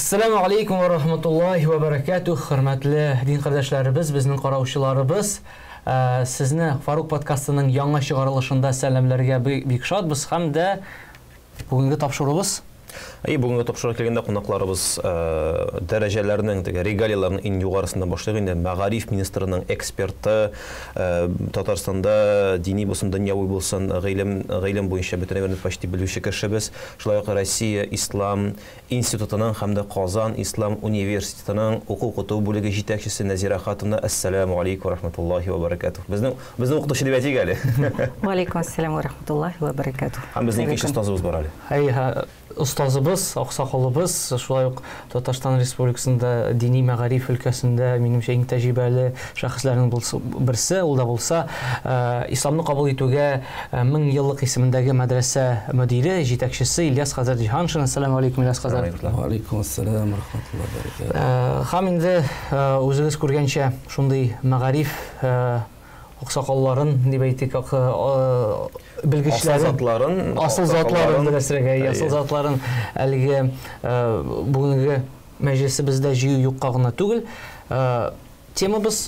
Әссәламү алейкум вә рахматуллаһи вә бәрәкәтүһ, хөрмәтле дин кардәшләребез, безнең караучыларыбыз. Сезне Фарук подкастының яңа чыгарылышында сәламләргә бик шатбыз һәм дә бүгенге тапшыруыбыз. И бүгенге тапшыруга килгәндә кунакларыбыз дәрәҗәләрнең, теге регалияләрнең иң югарысында башлык инде мәгариф министрының эксперты, Татарстанда дини булсын, дөньяви булсын, гыйлем, гыйлем буенча бөтен әйберне почти белүче кешебез. Шулай ук Россия ислам институтының һәм дә Казан ислам университетының уку-укыту бүлеге җитәкчесе Нәзирә хатыны. Әссәламү алейкум ва рахматуллаһи ва баракатуһ. Безнең безнең укытучы дип әйтик әле. Ва алейкум ассалам ва рахматуллаһи ва баракатуһ. Һәм безнең икенче остазыбыз бар әле. Әйе, остазыбыз, аксакалыбыз, шулай ук Татарстан Республикасында дини мәгариф өлкәсендә, минемчә, иң тәҗрибәле шәхесләрнең берсе, ул да булса, исламны кабул итүгә 1000 еллык исемендәге мәдрәсә мөдире, җитәкчесе Ильяс хәзрәт Җиһаншин. Әссәламү алейкум, Ильяс хәзрәт. Ва алейкум ассалам ва рахматуллаһи ва баракатуһ. Һәм инде үзегез күргәнчә, шундый мәгариф аксакалларын дип әйтик, белгечләрен, асыл затларын, асыл затларын дөресрәге, асыл затларын әлеге бүгенге мәҗлесебездә җыю юкка гына түгел. Темабыз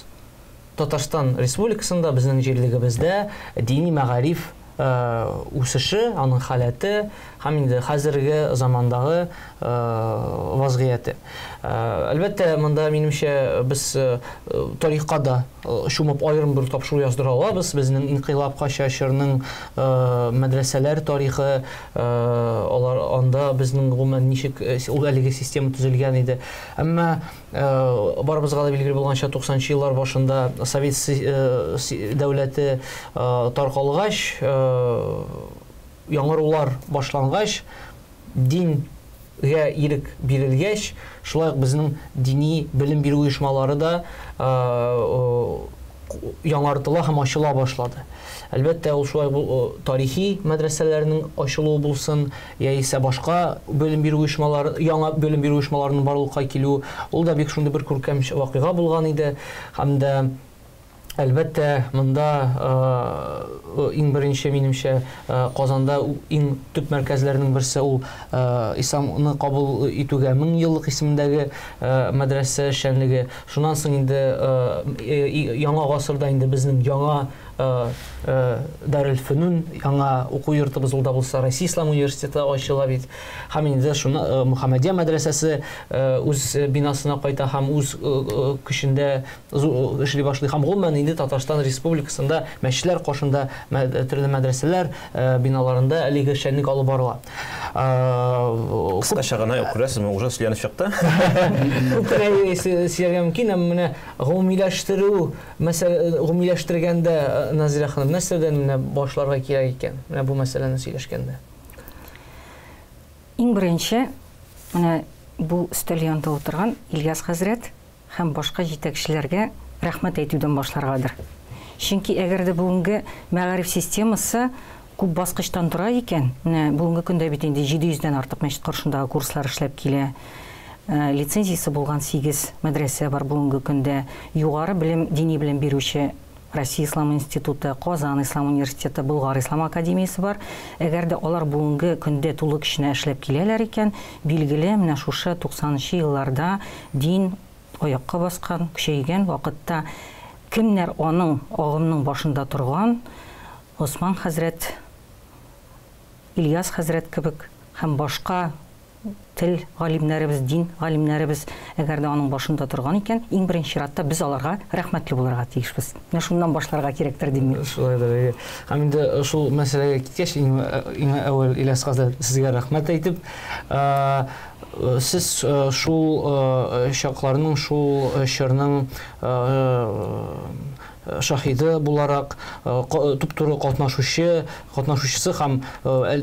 Татарстан Республикасында, безнең җирлегебездә дини мәгариф үсеше, аның халәте һәм инде хәзерге замандагы вазгыяте. Әлбәттә, монда минемчә без тарихка да чумып аерым бер тапшыру яздыра алабыз. Безнең инкыйлабкача чорның мәдрәсәләр тарихы, алар анда безнең гомумән ничек ул әлеге система төзелгән иде. Әмма барыбызга да билгеле булганча, 90 еллар башында Совет дәүләте таркалгач, яңарулар башлангач, дингә ирек бирелгәч, шулай ук безнең дини белем бирү оешмалары да яңартыла һәм ачыла башлады. Әлбәттә, ул шулай тарихи мәдрәсәләрнең ачылуы булсын, яисә башка белем бирү оешмалары, яңа белем бирү оешмаларының барлыкка килүе, ул да бик шундый бер күркәм вакыйга булган иде. Һәм дә әлбәттә, монда иң беренче, минемчә, Казанда иң төп мәркәзләрнең берсе ул исламны кабул итүгә 1000 еллык исемендәге мәдрәсә эшчәнлеге. Шуннан соң инде яңа гасырда инде безнең яңа Дарелфөнүн, яңа уку йортыбыз, ул да булса Россия Ислам университеты ачыла бит. Һәм инде шуны Мөхәммәдия мәдрәсәсе үз бинасына кайта һәм үз көчендә эшли башлый. Һәм гомумән инде Татарстан Республикасында мәчетләр каршында төрле мәдрәсәләр биналарында әлеге эшчәнлек алып барыла. Кыскача гына күрәсезме, уже сөйләнеп чыкты. Күп кенә сөйләргә мөмкин, әмма менә гомумиләштерү, мәсәлә, гомумиләштергәндә, Назирә ханым, нәрсәдән менә башларга кирәк икән, менә бу мәсьәләне сөйләшкәндә? Иң беренче, менә бу өстәл янында утырган Ильяс хәзрәт һәм башка җитәкчеләргә рәхмәт әйтүдән башларгадыр. Чөнки әгәр дә бүгенге мәгариф системасы күп баскычтан тора икән, менә бүгенге көндә бит инде 700 дән артык мәчет каршындагы курслар эшләп килә. Лицензиясе булган 8 мәдрәсә бар бүгенге көндә. Югары белем, дини белем бирүче Россия Ислам институты, Казан Ислам университеты, Болгар Ислам академиясе бар. Әгәр дә алар бүгенге көндә тулы көченә эшләп киләләр икән, билгеле, менә шушы 90 елларда дин аякка баскан, көчәйгән вакытта кемнәр аның агымның башында торган, Госман хәзрәт, Ильяс хәзрәт кебек һәм башка тел галимнәребез, дин галимнәребез, әгәр дә аның башында торган икән, иң беренче чиратта без аларга рәхмәтле булырга тиешбез. Менә шуннан башларга кирәктер дим мин. Шулайдыр, әйе. Һәм инде шул мәсьәләгә киткәч, иң әүвәл Ильяс хәзрәт, сезгә рәхмәт әйтеп, сез шул чакларның, шул чорның шаһиды буларак, туп-туры катнашучы, катнашучысы һәм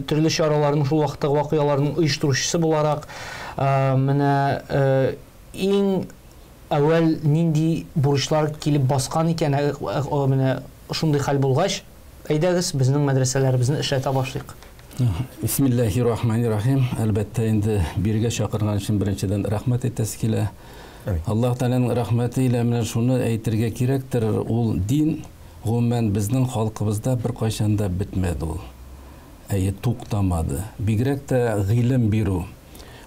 төрле чараларның, шул вакыттагы вакыйгаларның оештыручысы буларак, менә иң әүвәл нинди бурычлар килеп баскан икән, менә шундый хәл булгач, әйдәгез, безнең мәдрәсәләребезне эшләтә башлыйк. Бисмиллахи рахмани рахим. Әлбәттә, инде биргә чакырган өчен беренчедән рәхмәт әйтәсе килә. Аллаһ Тәгаләнең рәхмәте илә менә шуны әйтергә кирәктер, ул дин гомумән безнең халкыбызда беркайчан да бетмәде ул. Әйе, туктамады. Бигрәк тә гыйлем бирү.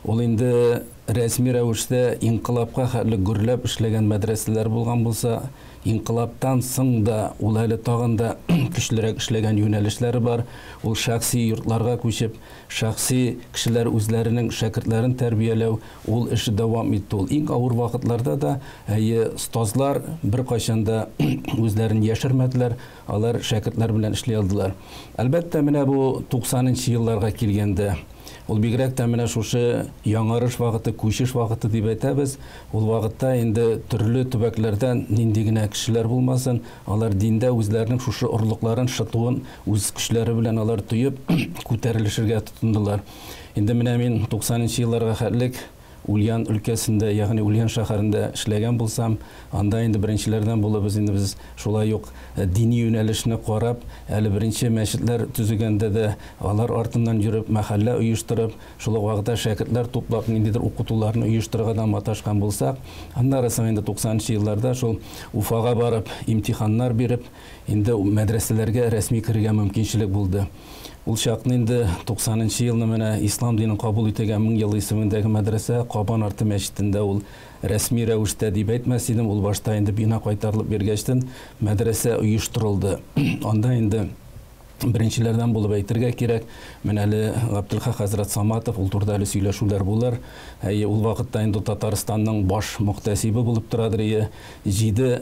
Ул инде Рәсми рәвештә инкыйлабка хәтле гөрләп эшләгән мәдрәсәләр булган булса, инкыйлабтан соң да ул әле тагын да көчлерәк эшләгән юнәлешләре бар. Ул шәхси йортларга күчеп, шәхси кешеләр үзләренең шәкертләрен тәрбияләү, ул эш дәвам итте. Ул иң авыр вакытларда да, әйе, остазлар беркайчан да үзләрен яшермәделәр, алар шәкертләр белән эшли алдылар. Әлбәттә, менә бу 90 елларга килгәндә, ул бигрәк тә менә шушы яңарыш вакыты, күчеш вакыты дип әйтәбез. Ул вакытта инде төрле төбәкләрдән нинди генә кешеләр булмасын, алар диндә үзләренең шушы орлыкларын шытуын үз көчләре белән алар тоеп күтәрелешергә тотындылар. Инде менә мин 90 елларга хәтлек Ульян өлкәсендә, ягъни Ульян шәһәрендә эшләгән булсам, анда инде беренчеләрдән булып без инде без шулай ук дини юнәлешне карап, әле беренче мәчетләр төзегәндә дә алар артыннан йөреп, мәхәллә оештырып, шул ук вакытта шәкертләр туплап, ниндидер укытуларны оештырырга да маташкан булсак, аннары соң инде 90 елларда шул Уфага барып, имтиханнар биреп, инде мәдрәсәләргә рәсми керергә мөмкинчелек булды. Ул чакны инде 90 елны менә ислам динен кабул итегән 1000 ел исемендәге мәдрәсә Кабан арты мәчетендә ул рәсми рәвештә дип әйтмәс идем, ул башта инде бина кайтарылып биргәчтен мәдрәсә оештырылды. Анда инде беренчеләрдән булып әйтергә кирәк, менә әле Габделхак хәзрәт Саматов, ул турыда әле сөйләшүләр булыр. Әйе, ул вакытта инде Татарстанның баш мөхтәсибе булып торадыр, ие, 7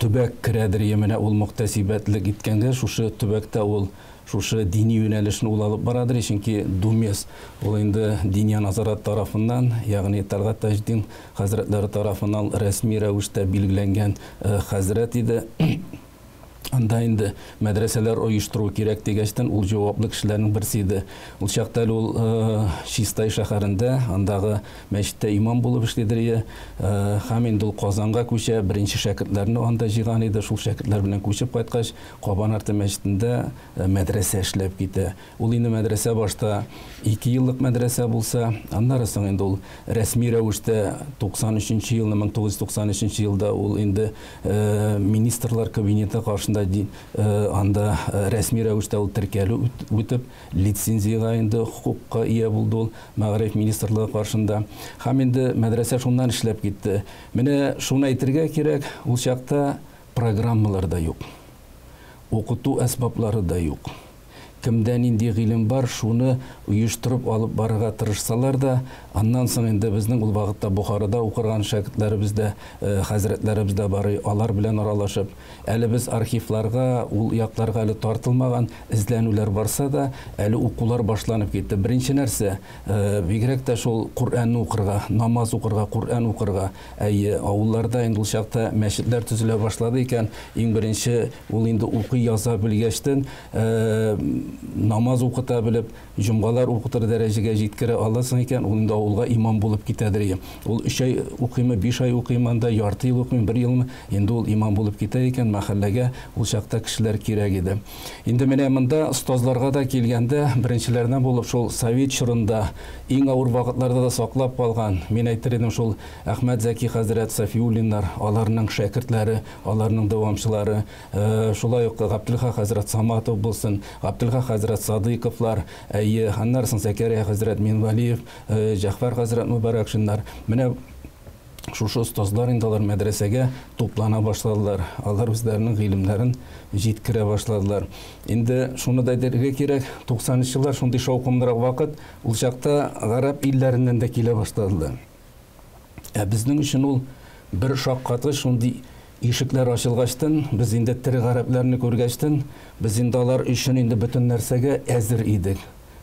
төбәк керәдер, ие, менә ул мөхтәсибәтлек иткәнгә шушы төбәктә ул шушы дини юнәлешне ул алып барадыр, чөнки Думес ул инде Диния назарат тарафыннан, ягъни Тәлгать Таҗетдин хәзрәтләре тарафыннан рәсми рәвештә билгеләнгән хәзрәт иде. Анда инде мәдрәсәләр оештыру кирәк дигәчтен ул җаваплы кешеләрнең берсе иде. Ул чакта әле ул Чистай шәһәрендә, андагы мәчеттә имам булып эшлидер иде. Һәм инде ул Казанга күчә, беренче шәкертләрне анда җыйган иде. Шул шәкертләр белән күчеп кайткач, Кабан арты мәчетендә мәдрәсә эшләп китә. Ул инде мәдрәсә башта 2 еллык мәдрәсә булса, аннары соң инде ул рәсми рәвештә 93 елны, 1993 елда ул инде министрлар кабинеты каршында анда рәсми рәвештә ул теркәлү үтеп, лицензиягә инде хокукка ия булды ул мәгариф министрлыгы каршында. Һәм инде мәдрәсә шуннан эшләп китте. Менә шуны әйтергә кирәк, ул чакта программалар да юк, укыту әсбаплары да юк. Кемдә нинди гыйлем бар, шуны оештырып алып барырга тырышсалар да, аннан соң инде безнең ул вакытта Бухарада укыган шәкертләребез дә, хәзрәтләребез дә бар, алар белән аралашып, әле без архивларга, ул якларга әле тартылмаган эзләнүләр барса да, әле укулар башланып китте. Беренче нәрсә, бигрәк тә шул Коръәнне укырга, намаз укырга, Коръән укырга. Әйе, авылларда инде ул чакта мәчетләр төзелә башлады икән, иң беренче ул инде укый яза белгәчтен, намаз укыта белеп, җомгалар укытыр дәрәҗәгә җиткерә аласың икән, ул инде авылга имам булып китәдер. Ул 3 ай укыймы, 5 ай укыймы, анда ярты ел укыймы, 1 елмы, инде ул имам булып китә икән, мәхәлләгә ул чакта кешеләр кирәк иде. Инде менә монда остазларга да килгәндә, беренчеләрдән булып шул совет чорында иң авыр вакытларда да саклап калган, мин әйтер идем, шул Әхмәт Зәки хәзрәт Сафиуллиннар, аларның шәкертләре, аларның дәвамчылары, шулай ук Габделхак хәзрәт Саматов булсын, Габделхак хәзрәт Садыйковлар, әйе, аннары соң Зәкәрия хәзрәт Минвалиев, Җәгъфәр хәзрәт Мөбарәкшиннар. Менә шушы остазлар инде алар мәдрәсәгә туплана башладылар. Алар үзләренең гыйлемнәрен җиткерә башладылар. Инде шуны да әйтергә кирәк, 90 еллар шундый шаукымлырак вакыт, ул чакта гарәп илләреннән дә килә башладылар. Ә безнең өчен ул бер шаккатыш, шундый ишекләр ачылгачтын, без инде тере гарәпләрне күргәчтен, без инде алар өчен инде бөтен нәрсәгә әзер идек.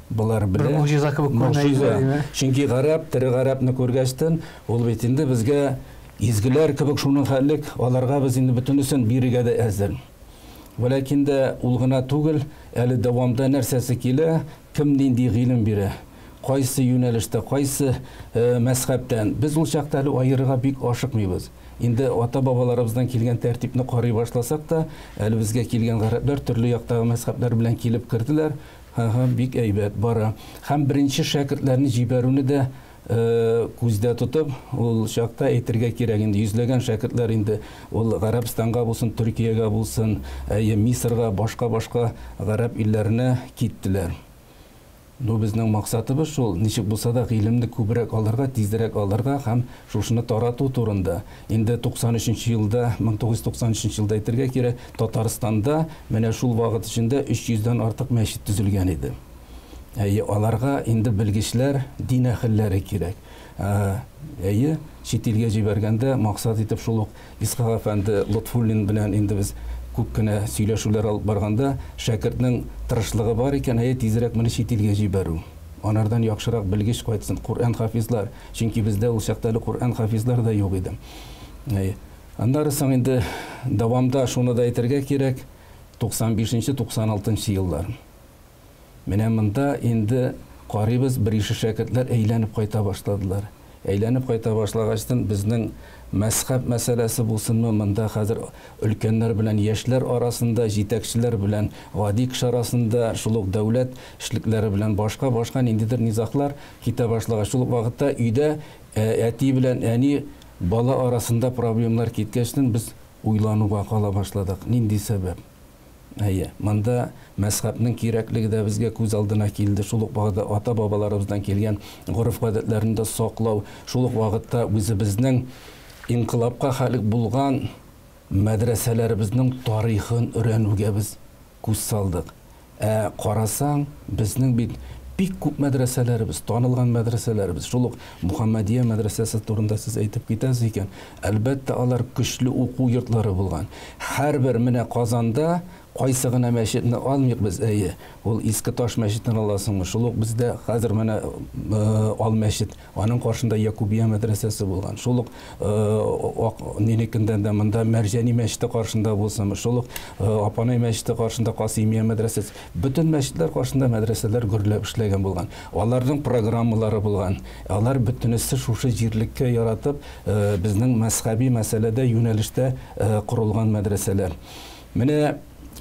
Болар Бер белә. могҗиза кебек күренә иде, Могҗиза. димә? Чөнки гарәп, тере гарәпне күргәчтен, ул бит инде безгә изгеләр кебек шуның хәллек, аларга без инде бөтенесен бирергә дә әзер. Вәләкин дә ул гына түгел, әле дәвамда нәрсәсе килә, кем нинди гыйлем бирә, кайсы юнәлештә, кайсы мәзһәбтән. Без ул чакта әле аерырга бик ашыкмыйбыз. Инде ата-бабаларыбыздан килгән тәртипне карый башласак та, әле безгә килгән гарәпләр төрле яктагы мәзһәбләр белән килеп керделәр. Һа-һа, бик әйбәт бара. Һәм беренче шәкертләрне җибәрүне дә күздә тотып, ул чакта әйтергә кирәк инде йөзләгән шәкертләр инде ул Гарәбстанга булсын, Төркиягә булсын, әйе, Мисырга, башка-башка гарәп илләренә киттеләр. Ну, безнең максатыбыз шул, ничек булса да гыйлемне күбрәк алырга, тизрәк алырга һәм шушыны тарату турында. Инде 93 елда, 1993 елда әйтергә кирәк, Татарстанда менә шул вакыт эчендә 300 дән артык мәчет төзелгән иде. Әйе, аларга инде белгечләр, дин әһелләре кирәк. Әйе, чит илгә җибәргәндә максат итеп шул ук Исхак әфәнде Лотфуллин белән инде без күп кенә сөйләшүләр алып барганда, шәкертнең тырышлыгы бар икән, әйе, тизрәк моны чит илгә җибәрү. Анардан яхшырак белгеч кайтсын, Коръән хафизлар, чөнки бездә ул чакта әле Коръән хафизлар да юк иде. Әйе. Аннары соң инде дәвамда шуны да әйтергә кирәк, 95-96 нчы еллар. Менә монда инде карыйбыз, берише шәкертләр әйләнеп кайта башладылар. Әйләнеп кайта башлагачтын, безнең мәзхәб мәсьәләсе булсынмы, монда хәзер өлкәннәр белән яшьләр арасында, җитәкчеләр белән гади кеше арасында, шул ук дәүләт эшлекләре белән башка-башка ниндидер низаглар китә башлагач, шул ук вакытта өйдә әти белән әни, бала арасында проблемалар киткәчтен, без уйлануга кала башладык, нинди сәбәп? Әйе, монда мәзхәбнең кирәклеге дә безгә күз алдына килде. Шул ук вакытта ата-бабаларыбыздан килгән гореф-гадәтләрне дә саклау, шул ук вакытта үзебезнең инкыйлабка хәлек булган мәдрәсәләребезнең тарихын өйрәнүгә без күз салдык. Ә карасаң, безнең бит бик күп мәдрәсәләребез, танылган мәдрәсәләребез, шул ук Мөхәммәдия мәдрәсәсе турында сез әйтеп китәсез икән, әлбәттә, алар көчле уку йортлары булган. Һәрбер менә Казанда кайсы гына мәчетне алмыйк без, әйе, ул Иске Таш мәчетен аласыңмы, шул ук бездә хәзер менә Ал мәчет, Аның каршында Якубия мәдрәсәсе булган. Шул ук Ак Нинекендән дә монда Мәрҗани мәчете каршында булсынмы, шул ук Апанай мәчете каршында Касыймия мәдрәсәсе. Бөтен мәчетләр каршында мәдрәсәләр гөрләп эшләгән булган. Аларның программалары булган. Алар бөтенесе шушы җирлеккә яратып, безнең мәзхәби мәсьәләдә, юнәлештә корылган мәдрәсәләр. Менә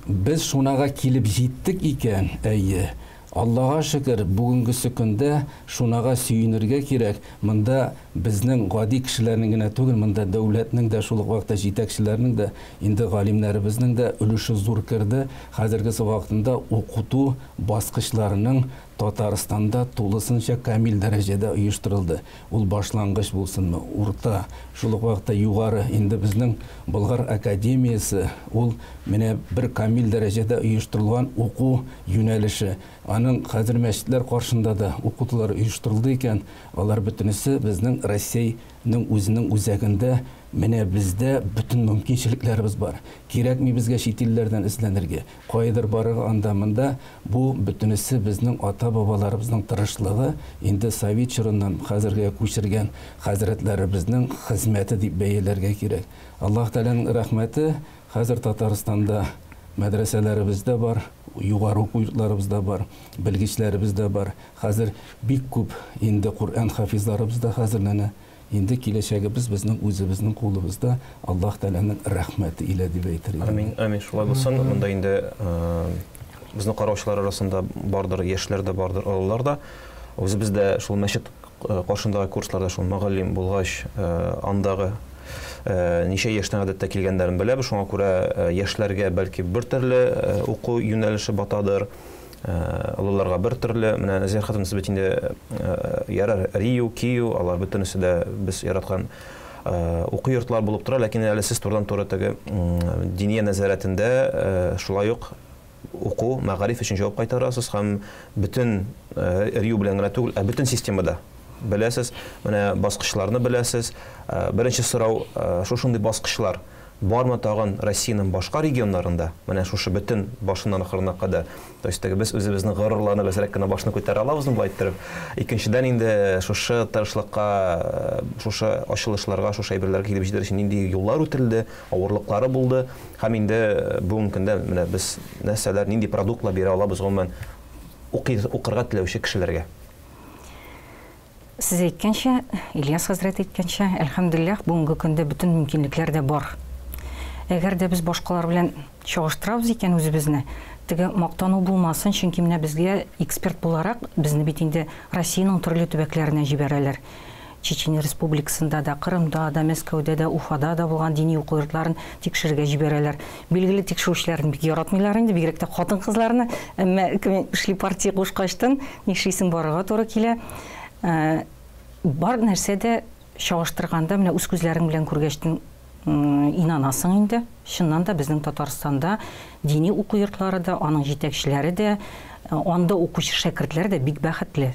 без шунага килеп җиттек икән, әйе, Аллага шөкер, бүгенгесе көндә шунага сөенергә кирәк, монда безнең гади кешеләрнең генә түгел, монда дәүләтнең дә, шул ук вакытта җитәкчеләрнең дә, инде галимнәребезнең дә өлеше зур керде. Хәзергесе вакытында укыту баскычларының Татарстанда тулысынча камил дәрәҗәдә оештырылды. Ул башлангыч булсынмы, урта, шул ук вакытта югары, инде безнең Болгар академиясе, ул менә бер камил дәрәҗәдә оештырылган уку юнәлеше. Аның хәзер мәчетләр каршында да укытулар оештырылды икән, алар бөтенесе безнең Россиянең үзенең үзәгендә, менә бездә бөтен мөмкинчелекләребез бар. Кирәкми безгә чит илләрдән эзләнергә, каядыр барырга анда-монда. Бу бөтенесе безнең ата-бабаларыбызның тырышлыгы, инде совет чорыннан хәзергә күчергән хәзрәтләребезнең хезмәте дип бәяләргә кирәк. Аллаһ Тәгаләнең рәхмәте, хәзер Татарстанда мәдрәсәләребез дә бар, югары уку йортларыбыз да бар, белгечләребез дә бар. Хәзер бик күп инде Коръән хафизларыбыз да хәзерләнә. Инде киләчәгебез безнең үзебезнең кулыбызда, Аллаһ Тәгаләнең рәхмәте илә дип әйтер идем. Амин, амин, шулай булсын. Монда инде безне караучылар арасында бардыр, яшьләр дә бардыр, олылар да. Үзебез дә шул мәчет каршындагы курсларда шул мөгаллим булгач, андагы ничә яшьтән гадәттә килгәннәрен беләбез. Шуңа күрә яшьләргә бәлки бер төрле уку юнәлеше батадыр. Олыларга бер төрле. Менә Нәзир хатын сез бит инде ярар Рио, Кио, алар бөтенесе дә без яраткан уку йортлар булып тора, ләкин әле сез турыдан-туры теге диния нәзарәтендә шулай ук уку, мәгариф өчен җавап кайтарасыз һәм бөтен Рио белән генә түгел, ә бөтен системада беләсез, менә баскычларны беләсез. Беренче сорау, шушындый баскычлар Бармы тагын Россиянең башка регионнарында, менә шушы бөтен башыннан ахырына кадәр? То есть теге без үзебезне горурланып әзрәк кенә башны күтәрә алабызмы болай иттереп? Икенчедән инде шушы тырышлыкка, шушы ачылышларга, шушы әйберләргә килеп җитәр өчен нинди юллар үтелде, авырлыклары булды һәм инде бүгенге көндә менә без нәрсәләр, нинди продуктлар бирә алабыз гомумән укый, укырга теләүче кешеләргә? Сез әйткәнчә, Ильяс хәзрәт әйткәнчә, әлхәмдүлилләһ, бүгенге көндә бөтен мөмкинлекләр дә бар. Әгәр дә без башкалар белән чагыштырабыз икән үзебезне, теге мактану булмасын, чөнки менә безгә эксперт буларак, безне бит инде Россиянең төрле төбәкләренә җибәрәләр. Чечен Республикасында да, Кырымда да, Мәскәүдә дә, Уфада да булган дини уку йортларын тикшерергә җибәрәләр. Билгеле, тикшерүчеләрне бик яратмыйлар инде, бигрәк тә хатын-кызларны. Әмма эшли партия кушкачтын, нишлисең, барырга туры килә. Бар нәрсә дә чагыштырганда, менә үз күзләрең белән күргәчтен инанасың инде. Чыннан да безнең Татарстанда дини уку йортлары да, аның җитәкчеләре дә, анда укучы шәкертләр дә бик бәхетле.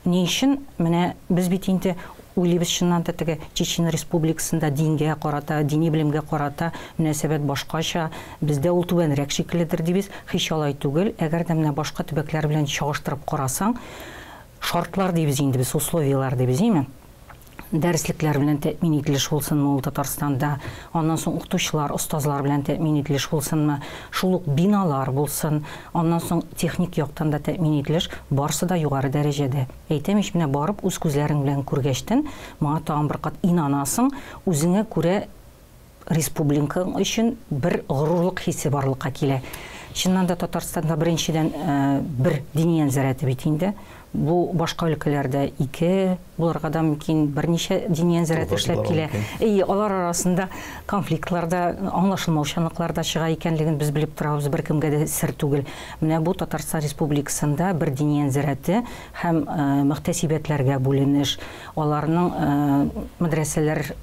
Ни өчен? Менә без бит инде уйлыйбыз, чыннан да теге Чечен Республикасында дингә карата, дини белемгә карата мөнәсәбәт башкача, бездә ул түбәнрәк шикелледер дибез. Һич алай түгел. Әгәр дә менә башка төбәкләр белән чагыштырып карасаң, шартлар дибез инде без, условияләр дибез, әйме? Дәреслекләр белән тәэмин ителеш булсынмы ул Татарстанда, аннан соң укытучылар, остазлар белән тәэмин ителеш булсынмы, шул ук биналар булсын, аннан соң техник яктан да тәэмин ителеш, барсы да югары дәрәҗәдә. Әйтәм ич, менә барып үз күзләрең белән күргәчтен, моңа тагын бер кат инанасың, үзеңә күрә республикаң өчен бер горурлык хисе барлыкка килә. Чыннан да Татарстанда беренчедән бер диния нәзарәте бит инде. Бу башка өлкәләрдә ике булырга да мөмкин, берничә диния нәзарәте эшләп килә. Әйе, алар арасында конфликтлар да, аңлашылмаучанлыклар да чыга икәнлеген без белеп торабыз, беркемгә дә сер түгел. Менә бу Татарстан Республикасында бер диния нәзарәте һәм мөхтәсибәтләргә бүленеш, аларның мәдрәсәләр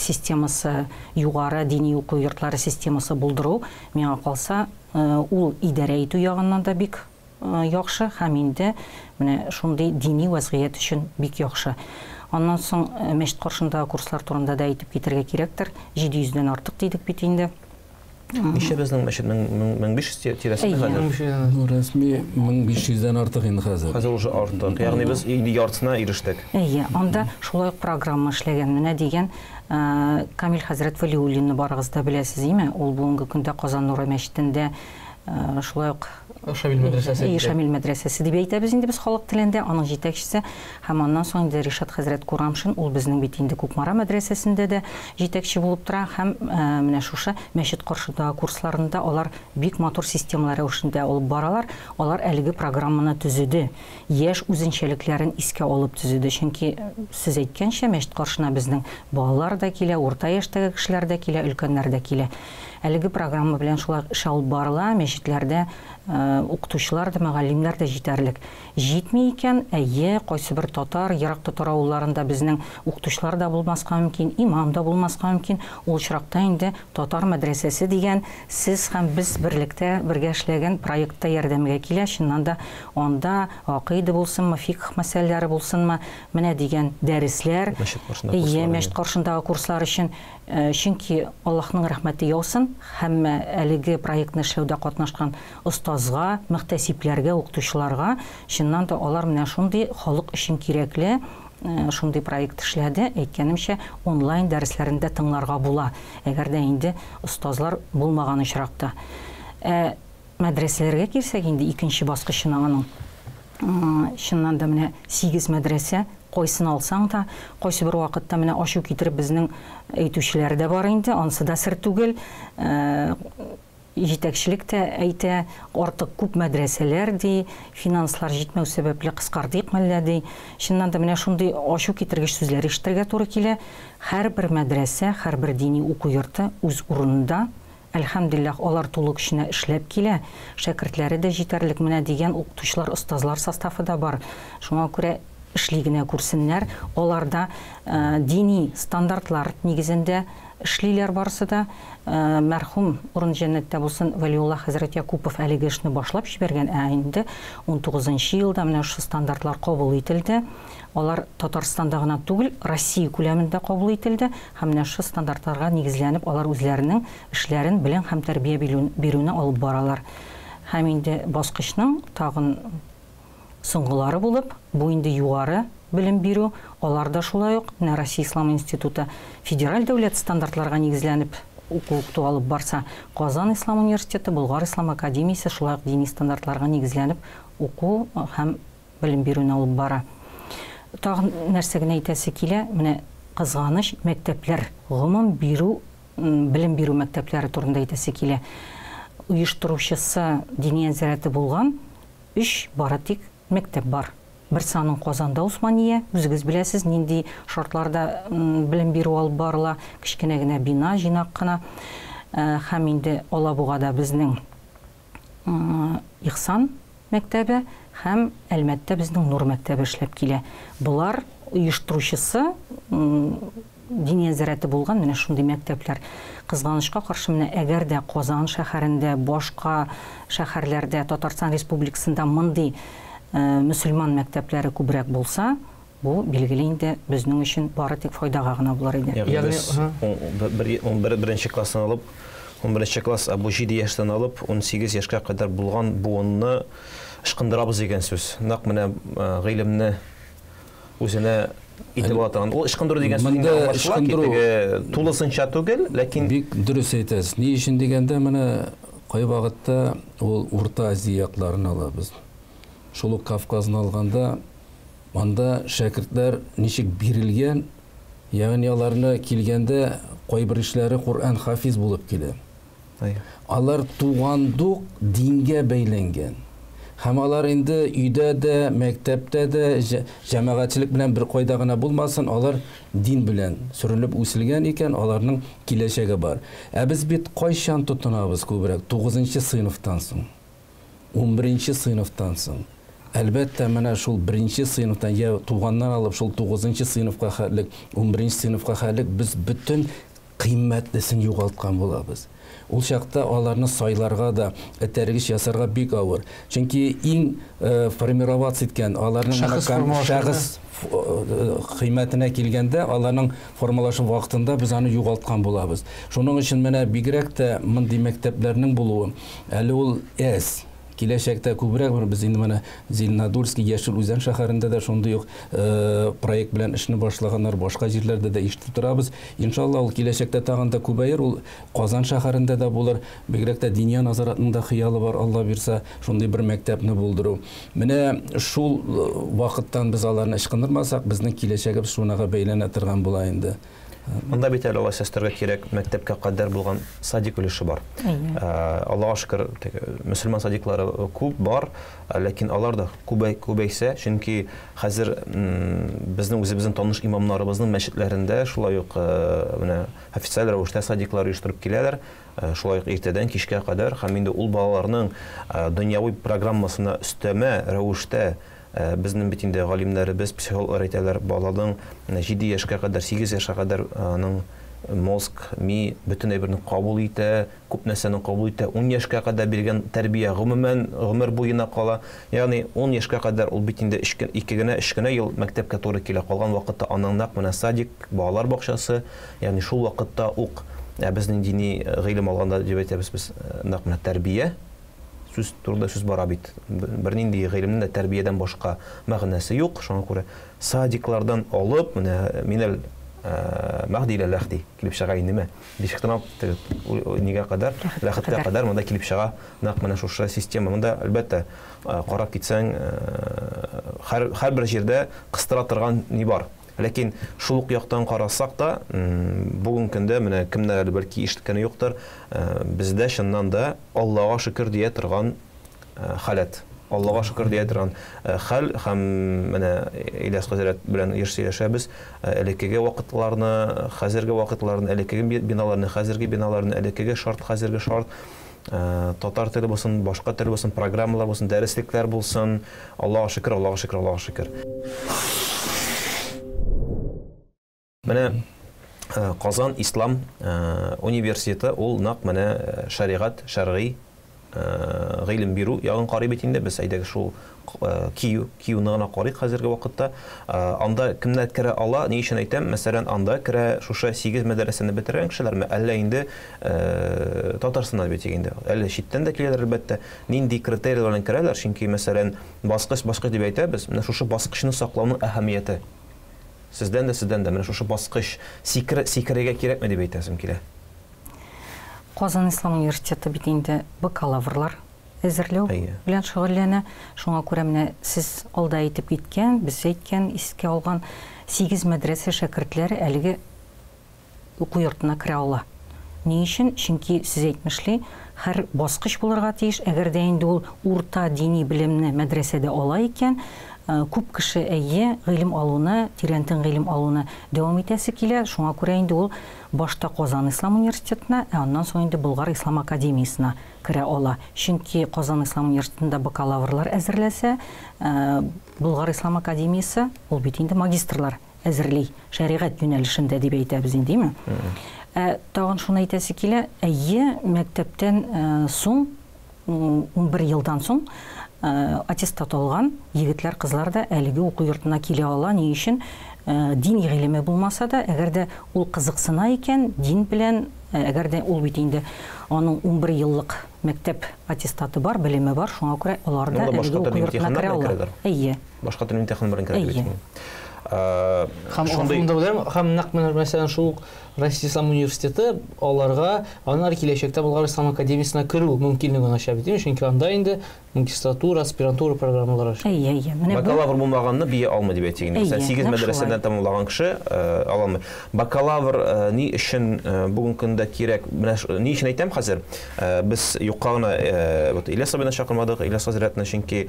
системасы, югары дини уку йортлары системасы булдыру, миңа калса, ул идарә итү ягыннан да бик яхшы һәм инде менә шундый дини вәзгыять өчен бик яхшы. Аннан соң мәчет каршындагы курслар турында да әйтеп китәргә кирәктер. 700дән артык дидек бит инде. Ничә безнең мәчет? 1500 тирәсендә хәзер? Ну, рәсми 1500дән артык инде хәзер. Хәзер уже артык. Ягъни без инде яртысына ирештек. Әйе, анда шулай ук программа эшләгән. Менә дигән Камил хәзрәт Вәлиуллинны барыгыз да беләсез, име? Ул бүгенге көндә Казан Нуры мәчетендә шулай ук Шамил мәдрәсәсе. Шамил мәдрәсәсе дип әйтәбез инде без халык телендә, аның җитәкчесе. Һәм аннан соң инде Ришат хәзрәт Курамшин, ул безнең бит инде Кукмара мәдрәсәсендә дә җитәкче булып тора һәм менә шушы мәчет каршындагы курсларында алар бик матур системалар рәвешендә алып баралар. Алар әлеге программаны төзеде. Яшь үзенчәлекләрен искә алып төзеде. Чөнки сез әйткәнчә, мәчет каршына безнең балалар да килә, урта яшьтәге кешеләр дә килә, өлкәннәр дә килә. Әлеге программа белән шулай эш алып барыла, мәчетләрдә укытучылар да, мөгаллимнәр дә җитәрлек. Җитми икән, әйе, кайсы бер татар, ерак татар авылларында безнең укытучылар да булмаска мөмкин, имам да булмаска мөмкин. Ул очракта инде татар мәдрәсәсе дигән сез һәм без берлектә бергә эшләгән проектта ярдәмгә килә. Чыннан да анда акыйда булсынмы, фикх мәсьәләләре булсынмы, менә дигән дәресләр, әйе, мәчет каршындагы курслар өчен. Чөнки Аллаһның рәхмәте яусын, һәм әлеге проектны эшләүдә катнашкан остазга, мөхтәсибләргә, укытучыларга, чыннан да алар менә шундый халык өчен кирәкле шундый проект эшләде. Әйткәнемчә, онлайн дәресләрендә тыңларга була, әгәр дә инде остазлар булмаган очракта. Мәдрәсәләргә килсәк, инде икенче баскычына аның, чыннан да менә 8 мәдрәсә, кайсын алсаң да, кайсы бер вакытта менә ачу китереп безнең әйтүчеләр дә бар инде, ансы да сер түгел. Җитәкчелек тә әйтә, артык күп мәдрәсәләр ди, финанслар җитмәү сәбәпле кыскартыйк мәллә ди. Чыннан да менә шундый ачу китергеч сүзләр ишетергә туры килә. Һәрбер мәдрәсә, һәрбер дини уку йорты үз урынында. Әлхәмдүлилләһ, алар тулы көченә эшләп килә. Шәкертләре дә җитәрлек, менә дигән укытучылар, остазлар составы да бар. Шуңа күрә эшли генә күрсеннәр. Аларда дини стандартлар нигезендә эшлиләр барысы да. Мәрхүм, урын җәннәттә булсын, Вәлиулла хәзрәт Якупов әлеге эшне башлап җибәргән, ә инде 19 елда менә шушы стандартлар кабул ителде. Алар Татарстанда гына түгел, Россия күләмендә кабул ителде һәм менә шушы стандартларга нигезләнеп алар үзләренең эшләрен белем һәм тәрбия бирүне алып баралар. Һәм инде баскычның тагын соңгылары булып, бу инде югары белем бирү, алар да шулай ук менә Россия Ислам институты федераль дәүләт стандартларга нигезләнеп уку укыту алып барса, Казан Ислам университеты, Болгар Ислам академиясе шулай ук дини стандартларга нигезләнеп уку һәм белем бирүне алып бара. Тагын нәрсә генә әйтәсе килә, менә кызганыч мәктәпләр, гомум бирү, белем бирү мәктәпләре турында әйтәсе килә. Оештыручысы диния нәзарәте булган 3 бары тик мәктәп бар. Берсе аның Казанда Усмания, үзегез беләсез, нинди шартларда белем бирү алып барыла, кечкенә генә бина, җыйнак кына. Һәм инде Алабугада безнең Ихсан мәктәбе һәм Әлмәттә безнең Нур мәктәбе эшләп килә. Болар оештыручысы Диния нәзарәте булган менә шундый мәктәпләр. Кызганычка каршы, менә әгәр дә Казан шәһәрендә, башка шәһәрләрдә, Татарстан Республикасында мондый мөселман мәктәпләре күбрәк булса, бу, билгеле инде, безнең өчен бары тик файдага гына булыр иде. Ягъни без унберенче класстан алып, унберенче класс, ә бу җиде яшьтән алып, 18 яшькә кадәр булган буынны ычкындырабыз дигән сүз. Нәкъ менә гыйлемне үзенә итеп ала торган. Ул ычкындыру дигән сүз инде аңлашыла ки, теге тулысынча түгел, ләкин бик дөрес әйтәсез. Ни өчен дигәндә, менә кайвакытта ул Урта Азия якларын алабыз. Шул ук Кавказны алганда, анда шәкертләр ничек бирелгән, ягъни аларны килгәндә кайбер ишләре Коръән хафиз булып килә. Алар тугандук дингә бәйләнгән. Һәм алар инде өйдә дә, мәктәптә дә, җәмәгатьчелек белән бер кайда гына булмасын, алар дин белән сөрелеп үселгән икән, аларның киләчәге бар. Ә без бит кайчан тотынабыз күбрәк? Тугызынчы сыйныфтан соң. Унберенче сыйныфтан соң. Әлбәттә, менә шул беренче сыйныфтан, я туганнан алып шул тугызынчы сыйныфка хәтлек, унберенче сыйныфка хәтлек без бөтен кыйммәтлесен югалткан булабыз. Ул чакта аларны сайларга да, этәргеч ясарга бик авыр. Чөнки иң формироваться иткән, аларның шәхес кыйммәтенә килгәндә, аларның формалашу вакытында без аны югалткан булабыз. Шуның өчен менә бигрәк тә мондый мәктәпләрнең булуы, әле ул әз. Киләчәктә күбрәк бер без инде менә Зеленодольский, Яшел Үзән шәһәрендә дә шундый ук проект белән эшне башлаганнар, башка җирләрдә дә ишетеп торабыз. Иншалла, ул киләчәктә тагын да күбәер, ул Казан шәһәрендә дә булыр. Бигрәк тә Диния назаратның да хыялы бар, Алла бирсә, шундый бер мәктәпне булдыру. Менә шул вакыттан без аларны ычкындырмасак, безнең киләчәгебез шунага бәйләнә торган була инде. Монда бит әле алай өстәргә кирәк, мәктәпкә кадәр булган садик өлеше бар. Аллага шөкер, мөселман садиклары күп бар, ләкин алар да күбәйсә, чөнки хәзер безнең үзебезнең таныш имамнарыбызның мәчетләрендә шулай ук менә официаль рәвештә садиклар оештырып киләләр, шулай ук иртәдән кичкә кадәр, һәм инде ул балаларның дөньяви программасына өстәмә рәвештә безнең бит инде галимнәребез, психологлар әйтәләр, баланың 7 яшькә кадәр, 8 яшькә кадәр аның мозг, ми бөтен әйберне кабул итә, күп нәрсәне кабул итә. 10 яшькә кадәр биргән тәрбия гомумән гомер буена кала. Ягъни 10 яшькә кадәр ул бит инде 2 генә, 3 генә ел мәктәпкә туры килә. Калган вакытта аның нәкъ менә садик, балалар бакчасы, ягъни шул вакытта ук безнең дини гыйлем алганда дип әйтәбез без, нәкъ менә тәрбия сүз турында сүз бара бит. Бернинди гыйлемнең дә тәрбиядән башка мәгънәсе юк. Шуңа күрә садиклардан алып, менә минәл Мәһди илә Ләхди килеп чыга индеме? Бишектән алып нигә кадәр, Ләхеткә кадәр монда килеп чыга нәкъ менә шушы система. Монда әлбәттә карап китсәң, һәрбер җирдә кыстыра торган ни бар. Ләкин шул ук яктан карасак та, бүгенге көндә менә кемнәр әле бәлки ишеткәне юктыр, бездә чыннан да Аллага шөкер дия торган халәт. Аллага шөкер дия торган хәл һәм менә Ильяс хәзрәт белән еш сөйләшәбез. Элеккеге вакытларны, хәзерге вакытларны, элеккеге биналарны, хәзерге биналарны, элеккеге шарт, хәзерге шарт, татар теле булсын, башка тел булсын, программалар булсын, дәреслекләр булсын. Аллага шөкер, Аллага шөкер, Аллага шөкер. Менә Казан Ислам университеты ул нәкъ менә шәригать, шәргый гыйлем бирү ягын карый бит инде. Без әйдәгез шул кию, киюны гына карыйк хәзерге вакытта. Анда кемнәр керә ала? Ни өчен әйтәм? Мәсәлән, анда керә шушы 8 мәдрәсәне бетергән кешеләрме? Әллә инде Татарстаннан бит инде. Әллә читтән дә киләләр әлбәттә. Нинди критерийлар белән керәләр? Чөнки, мәсәлән, баскыч, баскыч дип әйтәбез. Менә шушы баскычны саклауның әһәмияте. Сездән дә, сездән дә менә шушы баскыч сикерергә кирәкме дип әйтәсем килә. Казан Ислам университеты бит инде бакалаврлар әзерләү белән шөгыльләнә. Шуңа күрә менә сез алда әйтеп киткән, без әйткән, искә алган 8 мәдрәсә шәкертләре әлеге уку йортына керә ала. Ни өчен? Чөнки сез әйтмешли, һәр баскыч булырга тиеш. Әгәр дә инде ул урта дини белемне мәдрәсәдә ала икән, Күп кеше, әйе, гыйлем алуны, тирәнтен гыйлем алуны дәвам итәсе килә. Шуңа күрә инде ул башта Казан ислам университетына, ә аннан соң инде Болгар ислам академиясенә керә ала. Чөнки Казан ислам университетында бакалаврлар әзерләсә, Болгар ислам академиясе ул бит инде магистрлар әзерли, шәригать юнәлешендә дип әйтәбез инде, димме? Ә тагын шуны әйтәсе килә, әйе, мәктәптән соң 11 елдан соң аттестат алган егетләр, кызлар да әлеге уку йортына килә ала. Ни өчен? Дин гыйлеме булмаса да, әгәр дә ул кызыксына икән, дин белән, әгәр дә ул бит инде аның 11 еллык мәктәп аттестаты бар, белеме бар, шуңа күрә алар да әлеге уку йортына керә ала. Әйе. Башка төрле имтихан белән керә бит. Һәм шундый һәм нәкъ менә мәсәлән шул ук Россия Ислам университеты аларга аннары киләчәктә Болгар Ислам академиясенә керү мөмкинлеген ача бит, чөнки анда инде магистратура, аспирантура программалары ача. Әйе, әйе. Менә бакалавр булмаганны бия алмый дип әйтик инде. Мәсәлән, 8 мәдрәсәдән тәмамлаган кеше ала алмый. Бакалавр ни өчен бүгенге көндә кирәк? Менә ни өчен әйтәм хәзер? Без юкка гына вот Ильяс абыйны чакырмадык, Ильяс хәзрәтне, чөнки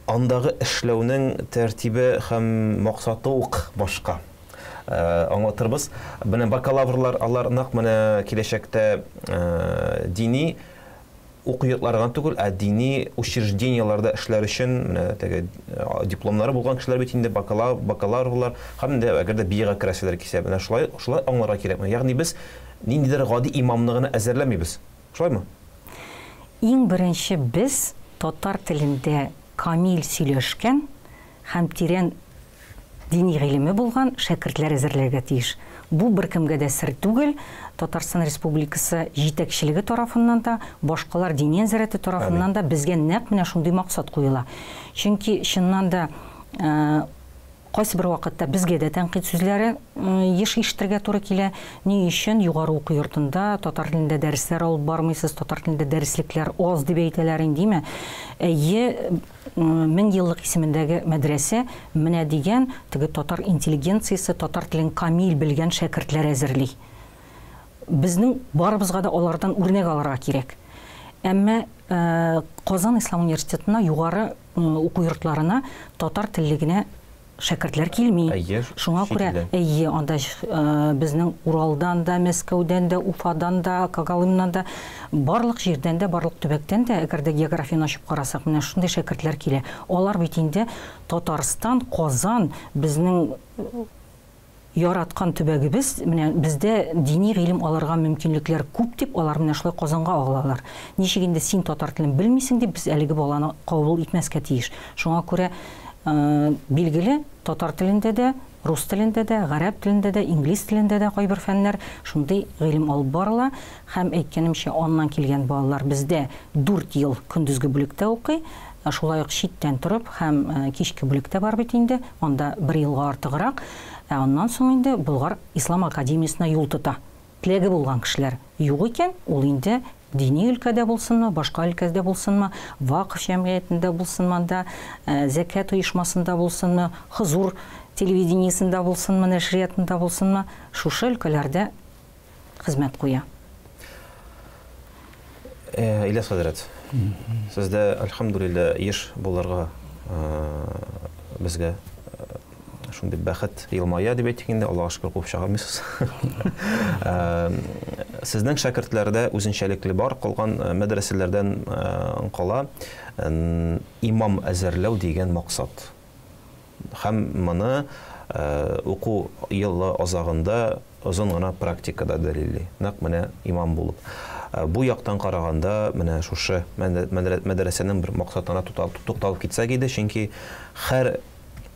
андагы эшләүнең тәртибе һәм максаты ук башка. Аңлатырбыз. Менә бакалаврлар, алар нәкъ менә киләчәктә дини уку йортлары гына түгел, ә дини учреждениеләрдә эшләр өчен менә теге дипломнары булган кешеләр бит инде бакалаврлар һәм инде әгәр дә биягә керәселәр килсә, менә шулай, шулай аңларга кирәк. Ягъни без ниндидер гади имамны гына әзерләмибез. Шулаймы? Иң беренче без татар телендә камил сөйләшкән һәм тирән дини гыйлеме булган шәкертләр әзерләргә тиеш. Бу беркемгә дә сер түгел, Татарстан Республикасы җитәкчелеге тарафыннан да, башкалар дини нәзарәте тарафыннан да безгә нәкъ менә шундый максат куела. Чөнки чыннан да кайсы бер вакытта безгә дә тәнкыйть сүзләре еш ишетергә туры килә. Ни өчен югары уку йортында татар телендә дәресләр алып бармыйсыз, татар телендә дәреслекләр аз дип әйтәләр инде, димме? Әйе, 1000 еллык исемендәге мәдрәсә менә дигән теге татар интеллигенциясе, татар телен камил белгән шәкертләр әзерли. Безнең барыбызга да алардан үрнәк алырга кирәк. Әмма Казан Ислам университетына, югары уку йортларына татар теллегенә шәкертләр килми. Шуңа күрә, әйе, анда безнең Уралдан да, Мәскәүдән дә, Уфадан да, Когалымнан да, барлык җирдән дә, барлык төбәктән дә, әгәр дә географияне ачып карасак, менә шундый шәкертләр килә. Алар бит инде Татарстан, Казан, безнең яраткан төбәгебез, менә бездә дини гыйлем алырга мөмкинлекләр күп дип, алар менә шулай Казанга агылалар. Ничек инде син татар телен белмисең дип, без әлеге баланы кабул итмәскә тиеш. Шуңа күрә, билгеле, татар телендә дә, рус телендә дә, гарәп телендә дә, инглиз телендә дә кайбер фәннәр шундый гыйлем алып барыла. Һәм әйткәнемчә, аннан килгән балалар бездә 4 ел көндезге бүлектә укый, шулай ук читтән торып һәм кичке бүлектә бар бит инде, анда 1 елга артыграк, ә аннан соң инде Болгар Ислам академиясенә юл тота. Теләге булган кешеләр юк икән, ул инде дини өлкәдә булсынмы, башка өлкәдә булсынмы, вакыф җәмгыятендә булсынмы, анда зәкят оешмасында булсынмы, хозур телевидениесендә булсынмы, нәшриятында булсынмы, шушы өлкәләрдә хезмәт куя. Ильяс хәзрәт, сездә, альхамдулилла, еш булырга безгә шундый бәхет елмая дип әйтик инде, Аллаһка шөкер, куып чыгармыйсыз. Сезнең шәкертләрдә үзенчәлекле бар, калган мәдрәсәләрдән кала имам әзерләү дигән максат. Һәм моны уку елы азагында озын гына практикада дәлилли. Нәкъ менә имам булып. Бу яктан караганда, менә шушы мәдрәсәнең бер максатына тукталып китсәк иде, чөнки һәр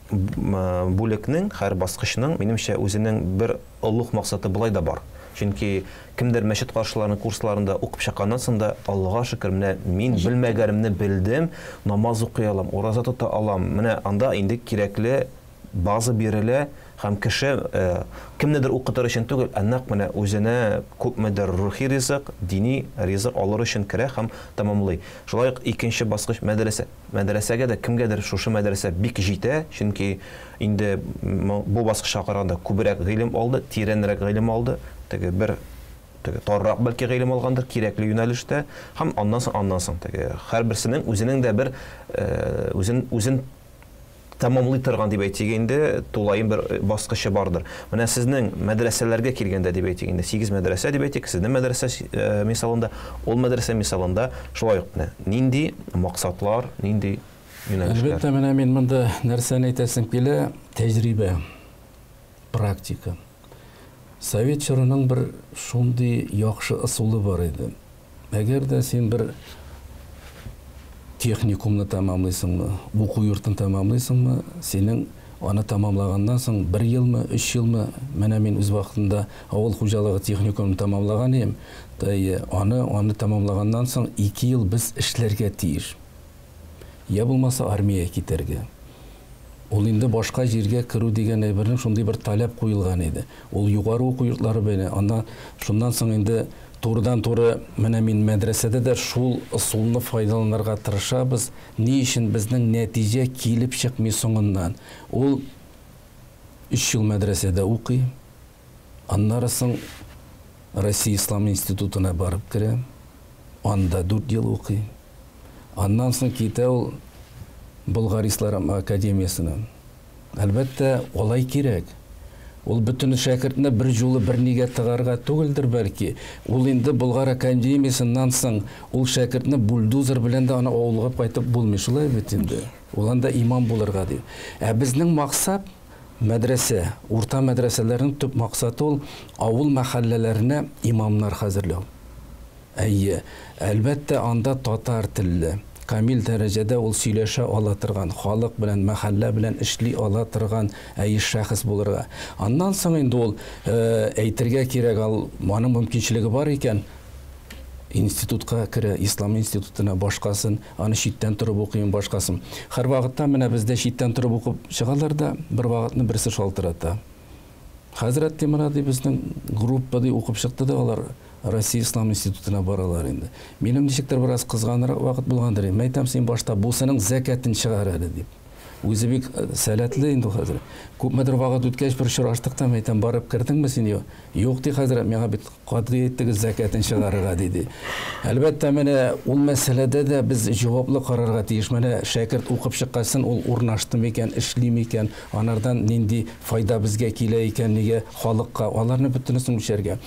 бүлекнең, һәр баскычның, минемчә, үзенең бер олуг максаты болай да бар. Чөнки кемдер мәчет каршыларының курсларында укып чыкканнан соң да, Аллаһка шөкер, менә мин белмәгәнемне белдем, намаз укый алам, ураза тота алам. Менә анда инде кирәкле база бирелә һәм кеше кемнедер укытыр өчен түгел, ә нәкъ менә үзенә күпмедер рухи ризык, дини ризык алыр өчен керә һәм тәмамлый. Шулай ук икенче баскыч мәдрәсә. Мәдрәсәгә дә кемгәдер шушы мәдрәсә бик җитә, чөнки инде бу баскычка караганда күбрәк гыйлем алды, тирәнрәк гыйлем алды, теге бер теге таррак бәлки гыйлем алгандыр, кирәкле юнәлештә, һәм аннан соң, аннан соң теге һәрберсенең үзенең дә бер үзен, үзен тәмамлый торган дип әйтик инде, тулаем бер баскычы бардыр. Менә сезнең мәдрәсәләргә килгәндә дип әйтик инде, 8 мәдрәсә дип әйтик, сезнең мәдрәсә мисалында, ул мәдрәсә мисалында шулай ук менә нинди максатлар, нинди юнәлешләр? Әлбәттә, менә мин монда нәрсәне әйтәсем килә, тәҗрибә, практика. Совет чорының бер шундый яхшы ысулы бар иде. Әгәр дә син бер техникумны тәмамлыйсыңмы, уку йортын тәмамлыйсыңмы, синең аны тәмамлаганнан соң 1 елмы, 3 елмы, менә мин үз вакытында авыл хуҗалыгы техникумын тәмамлаган идем, аны тәмамлаганнан соң 2 ел без эшләргә тиеш. Я булмаса армия китәргә. Ул инде башка җиргә керү дигән әйбернең шундый бер таләп куелган иде. Ул югары уку йортлары белән, аннан шуннан соң инде турыдан-туры менә мин мәдрәсәдә дә шул ысулны файдаланырга тырышабыз. Ни өчен безнең нәтиҗә килеп чыкмый соңыннан? Ул 3 ел мәдрәсәдә укый, аннары соң Россия Ислам институтына барып керә, анда 4 ел укый. Аннан соң китә ул Болгар Ислам академиясенә. Әлбәттә, алай кирәк. Ул бөтен шәкертне бер юлы бер нигә тыгарга түгелдер бәлки. Ул инде Болгар академиясеннән соң ул шәкертне бульдозер белән дә аны авылга кайтып булмый, шулай бит инде. Ул анда имам булырга ди. Ә безнең максат мәдрәсә, урта мәдрәсәләрнең төп максаты ул авыл мәхәлләләренә имамнар хәзерләү. Әйе, әлбәттә, анда татар телле, камил дәрәҗәдә ул сөйләшә ала торган, халык белән, мәхәллә белән эшли ала торган әйе шәхес булырга. Аннан соң инде ул әйтергә кирәк, аның мөмкинчелеге бар икән, институтка керә, Ислам институтына, башкасын, аны читтән торып укыйм, башкасын. Һәр вакытта менә бездә читтән торып укып чыгалар да, бер вакытны берсе шалтырата. Хәзрәт Тимур ди безнең группа ди укып чыкты да алар Россия Ислам институтына баралар инде. Минем ничектер бераз кызганрак вакыт булгандыр. Мин әйтәм, син башта бусының зәкәтен чыгар әле дип. Үзе бик сәләтле инде хәзер. Күпмедер вакыт үткәч бер очраштык та, мин әйтәм, барып кердеңме син? Юк, ди хәзрәт, миңа бит катгый әйттегез зәкәтен чыгарырга диде. Әлбәттә, менә ул мәсьәләдә дә без җаваплы карарга тиеш. Менә шәкерт укып чыккасын, ул урнашты микән, эшли микән, анардан нинди файда безгә килә икән, нигә халыкка, аларны бөтенесен үлчәргә.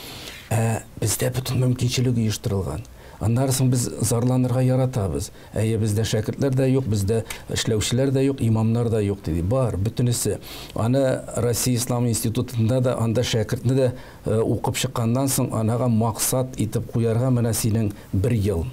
Ә бездә бөтен мөмкинчелек оештырылган. Аннары соң без зарланырга яратабыз. Әйе, бездә шәкертләр дә юк, бездә эшләүчеләр дә юк, имамнар да юк диде. Бар, бөтенесе. Аны Россия Ислам институтында да, анда шәкертне дә укып чыкканнан соң анага максат итеп куярга менә синең 1 ел,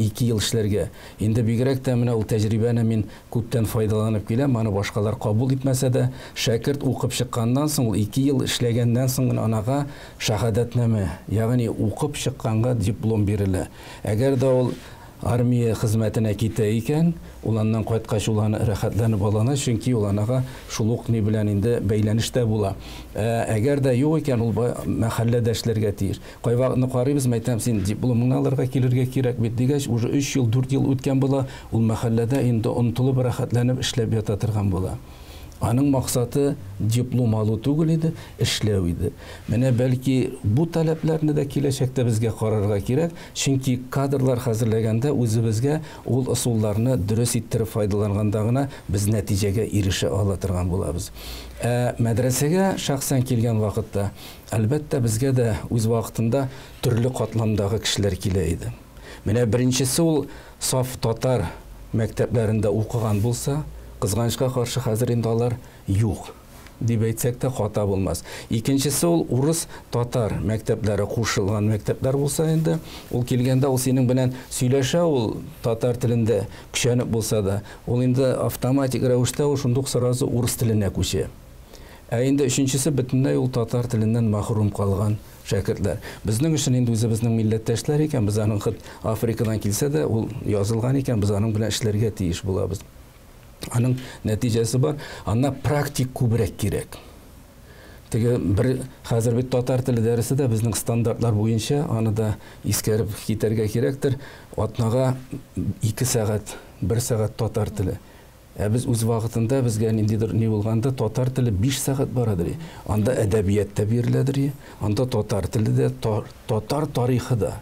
2 ел эшләргә. Инде бигрәк тә менә ул тәҗрибәне мин күптән файдаланып киләм, аны башкалар кабул итмәсә дә, шәкерт укып чыкканнан соң, ул 2 ел эшләгәннән соң гына анага шаһадәтнамә, ягъни укып чыкканга диплом бирелә. Әгәр дә ул армия хезмәтенә китә икән, ул аннан кайткач ул аны рәхәтләнеп алана, чөнки ул анага шул ук ни белән инде бәйләнештә була. Әгәр дә юк икән, ул мәхәлләдә эшләргә тиеш. Кайвакытны карыйбыз, мәйтәм, син дипломыңны алырга килергә кирәк бит дигәч, уже 3 ел, 4 ел үткән була, ул мәхәлләдә инде онытылып, рәхәтләнеп эшләп ята торган була. Аның максаты диплом алу түгел иде, эшләү иде. Менә бәлки бу таләпләрне дә киләчәктә безгә карарга кирәк, чөнки кадрлар хәзерләгәндә үзебезгә ул ысулларны дөрес иттереп файдаланганда гына без нәтиҗәгә ирешә ала торган булабыз. Ә мәдрәсәгә шәхсән килгән вакытта, әлбәттә, безгә дә үз вакытында төрле катламдагы кешеләр килә иде. Менә беренчесе ул саф татар мәктәпләрендә укыган булса, кызганычка каршы хәзер инде алар юк дип әйтсәк тә хата булмас. Икенчесе ул урыс татар мәктәпләре кушылган мәктәпләр булса инде, ул килгәндә ул синең белән сөйләшә, ул татар телендә көчәнеп булса да, ул инде автоматик рәвештә ул шундук сразу урыс теленә күчә. Ә инде өченчесе бөтенләй ул татар теленнән мәхрүм калган шәкертләр. Безнең өчен инде үзебезнең милләттәшләр икән, без аның хыт Африкадан килсә дә, ул язылган икән, без аның белән эшләргә тиеш булабыз. Аның нәтиҗәсе бар, анда практик күбрәк кирәк. Теге бер хәзер бит татар теле дәресе дә безнең стандартлар буенча, аны да искәреп китәргә кирәктер. Атнага 2 сәгать, 1 сәгать татар теле. Ә без үз вакытында безгә ниндидер ни булганда татар теле 5 сәгать барадыр. Анда әдәбият та биреләдер, анда татар теле дә, татар тарихы да.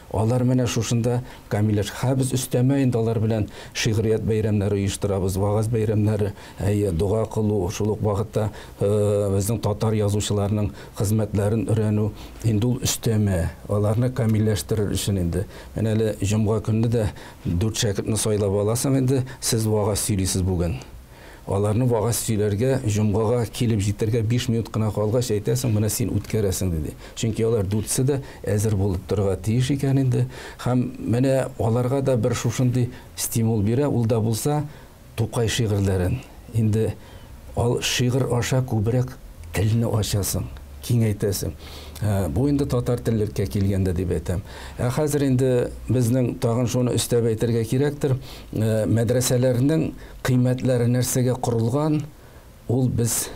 Алар менә шушында камилләш. Һә без өстәмә инде алар белән шигърият бәйрәмнәре оештырабыз, вагаз бәйрәмнәре, әйе, дога кылу, шул ук вакытта безнең татар язучыларының хезмәтләрен өйрәнү инде ул өстәмә, аларны камилләштерер өчен инде. Менә әле җомга көнне дә дүрт шәкертне сайлап аласың инде, сез вагаз сөйлисез бүген. Аларны вагаз сөйләргә, җомгага килеп җитәргә 5 минут кына калгач әйтәсең, менә син үткәрәсең, диде. Чөнки алар дүртсе дә әзер булып торырга тиеш икән инде. Һәм менә аларга да бер шушындый стимул бирә, ул да булса Тукай шигырьләрен. Инде ал шигырь аша күбрәк телне ачасың, киңәйтәсең. Бу инде татар теллеккә килгәндә дип әйтәм. Ә хәзер инде безнең тагын шуны өстәп әйтергә кирәктер, мәдрәсәләрнең кыйммәтләре нәрсәгә корылган, ул без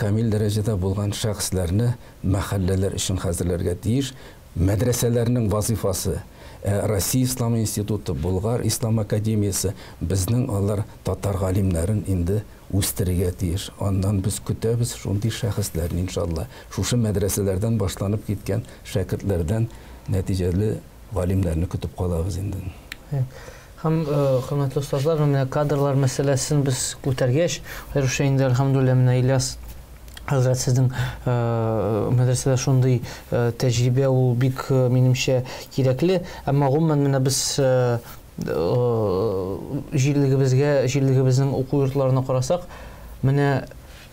камил дәрәҗәдә булган шәхесләрне мәхәлләләр өчен хәзерләргә тиеш. Мәдрәсәләрнең вазифасы, ә Россия Ислам институты, Болгар Ислам академиясе безнең алар татар галимнәрен инде үстерергә тиеш. Аннан без көтәбез шундый шәхесләрне, иншалла. Шушы мәдрәсәләрдән башланып киткән шәкертләрдән нәтиҗәле галимнәрне көтеп калабыз инде. Һәм, хөрмәтле остазлар, менә кадрлар мәсьәләсен без күтәргәч, аеруча инде, әлхәмдүлилләһ, менә Ильяс хәзрәт сезнең мәдрәсәдә шундый тәҗрибә, ул бик, минемчә, кирәкле. Әмма гомумән менә без җирлегебезгә, җирлегебезнең уку йортларына карасак, менә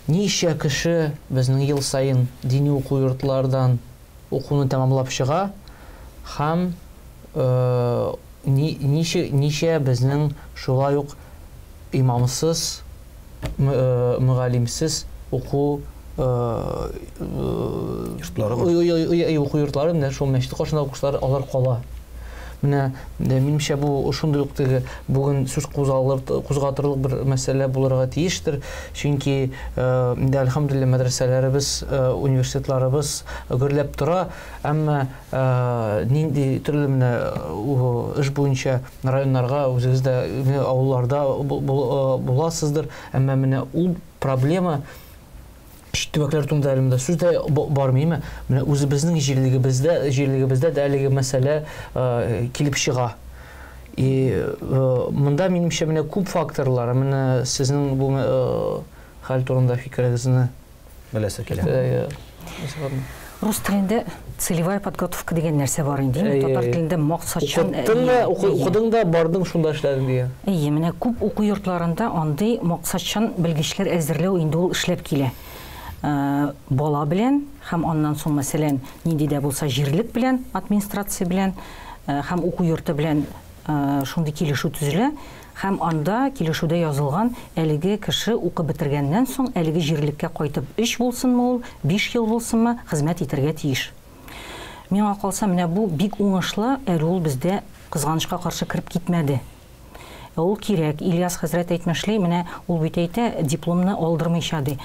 ничә кеше безнең ел саен дини уку йортлардан укуны тәмамлап чыга һәм ничә безнең шулай ук имамсыз, мөгаллимсез уку йортлары бар. Уку йортлары, менә шул мәчет каршында укучылар алар кала. Менә минемчә бу шундый ук теге бүген сүз кузгатырлык бер мәсьәлә булырга тиештер. Чөнки инде әлхәмдүлилләһ мәдрәсәләребез, университетларыбыз гөрләп тора, әмма нинди төрле менә эш буенча районнарга үзегез дә авылларда буласыздыр, әмма менә ул проблема чит төбәкләр турында әле монда сүз дә бармыймы? Менә үзебезнең җирлегебездә дә әлеге мәсьәлә килеп чыга. И монда минемчә менә күп факторлар. Менә сезнең бу хәл турында фикерегезне беләсе килә. Рус телендә целевая подготовка дигән нәрсә бар инде. Татар телендә максатчан. Укыдың да, бардың, шунда эшләдең дигән. Әйе, менә күп уку йортларында андый максатчан белгечләр әзерләү инде ул эшләп килә. Бала белән һәм аннан соң, мәсәлән, нинди дә булса җирлек белән, администрация белән һәм уку йорты белән шундый килешү төзелә. Һәм анда килешүдә язылган әлеге кеше укып бетергәннән соң әлеге җирлеккә кайтып 3 булсынмы ул, 5 ел булсынмы, хезмәт итәргә тиеш. Миңа калса, менә бу бик уңышлы, әле ул бездә кызганычка каршы кереп китмәде. Ул кирәк. Ильяс хәзрәт әйтмешли, менә ул бит әйтә, дипломны алдырмыйча ди.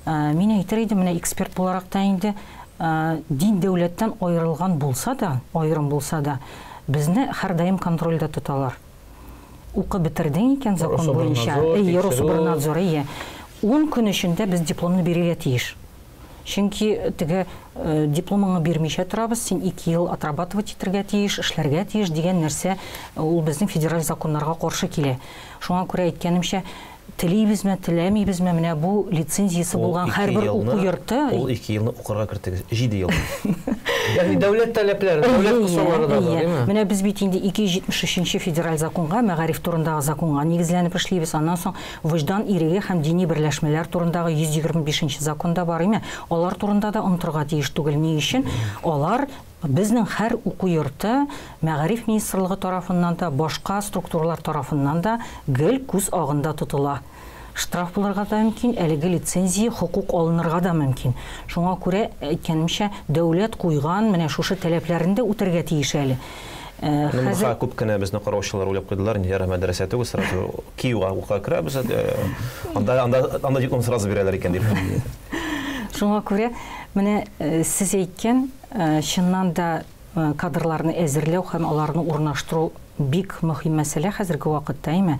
Мин әйтер идем, менә эксперт буларак та инде, дин дәүләттән аерылган булса да, аерым булса да, безне һәрдаим контрольдә тоталар. Укып бетердең икән закон буенча, әйе, Рособорнадзор, әйе. 10 көн эчендә без дипломны бирергә тиеш. Чөнки теге дипломыңны бирмичә торабыз, син 2 ел отрабатывать итәргә тиеш, эшләргә тиеш дигән нәрсә ул безнең федераль законнарга каршы килә. Шуңа күрә әйткәнемчә, телибезме, теләмибезме, менә бу лицензиясе булган һәрбер уку йорты. Ул 2 елны укырга кертегез, 7 ел. Ягъни дәүләт таләпләре, дәүләт кысалары да бар, димме? Менә без бит инде 273 федераль законга, мәгариф турындагы законга нигезләнеп эшлибез. Аннан соң вөҗдан иреге һәм дини берләшмәләр турындагы 125 законда бар, име? Алар турында да онытырга тиеш түгел. Ни өчен? Алар безнең һәр уку йорты мәгариф министрлыгы тарафыннан да, башка структуралар тарафыннан да гел күз агында тотыла. Штраф булырга да мөмкин, әлеге лицензия хокук алынырга да мөмкин. Шуңа күрә, әйткәнемчә, дәүләт куйган менә шушы таләпләрен дә үтәргә тиеш әле. Хәзер күп кенә безне караучылар уйлап куйдылар, инде ярар мәдрәсә түгел, сразу КИУга укырга керәбез, анда диплом сразу бирәләр икән дип. Шуңа күрә менә сез әйткән, чыннан да кадрларны әзерләү һәм аларны урнаштыру бик мөһим мәсьәлә хәзерге вакытта, әйме?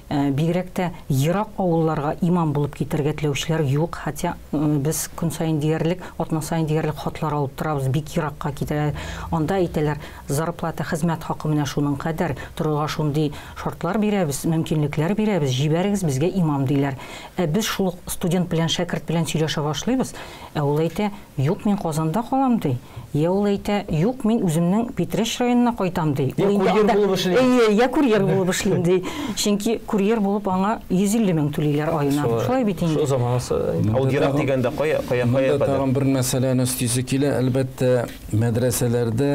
Бигрәк тә ерак авылларга имам булып китәргә теләүчеләр юк, хотя без көн саен диярлек, атна саен диярлек хатлар алып торабыз, бик еракка китәләр. Анда әйтәләр, зарплата, хезмәт хакы менә шуның кадәр, торырга шундый шартлар бирәбез, мөмкинлекләр бирәбез, җибәрегез безгә имам, диләр. Ә без шул ук студент белән, шәкерт белән сөйләшә башлыйбыз, ә ул әйтә, юк, мин Казанда калам, ди. Я ул әйтә, юк, мин үземнең Питрәч районына кайтам, ди. Я курьер булып эшлим. Әйе, я курьер булып эшлим, ди. Чөнки курьер булып аңа 150 мең түлиләр аена. Шулай бит инде. Шул заманасы. Ул ерак дигәндә кая, кая, кая Монда тагын бер мәсьәләне өстисе килә. Әлбәттә, мәдрәсәләрдә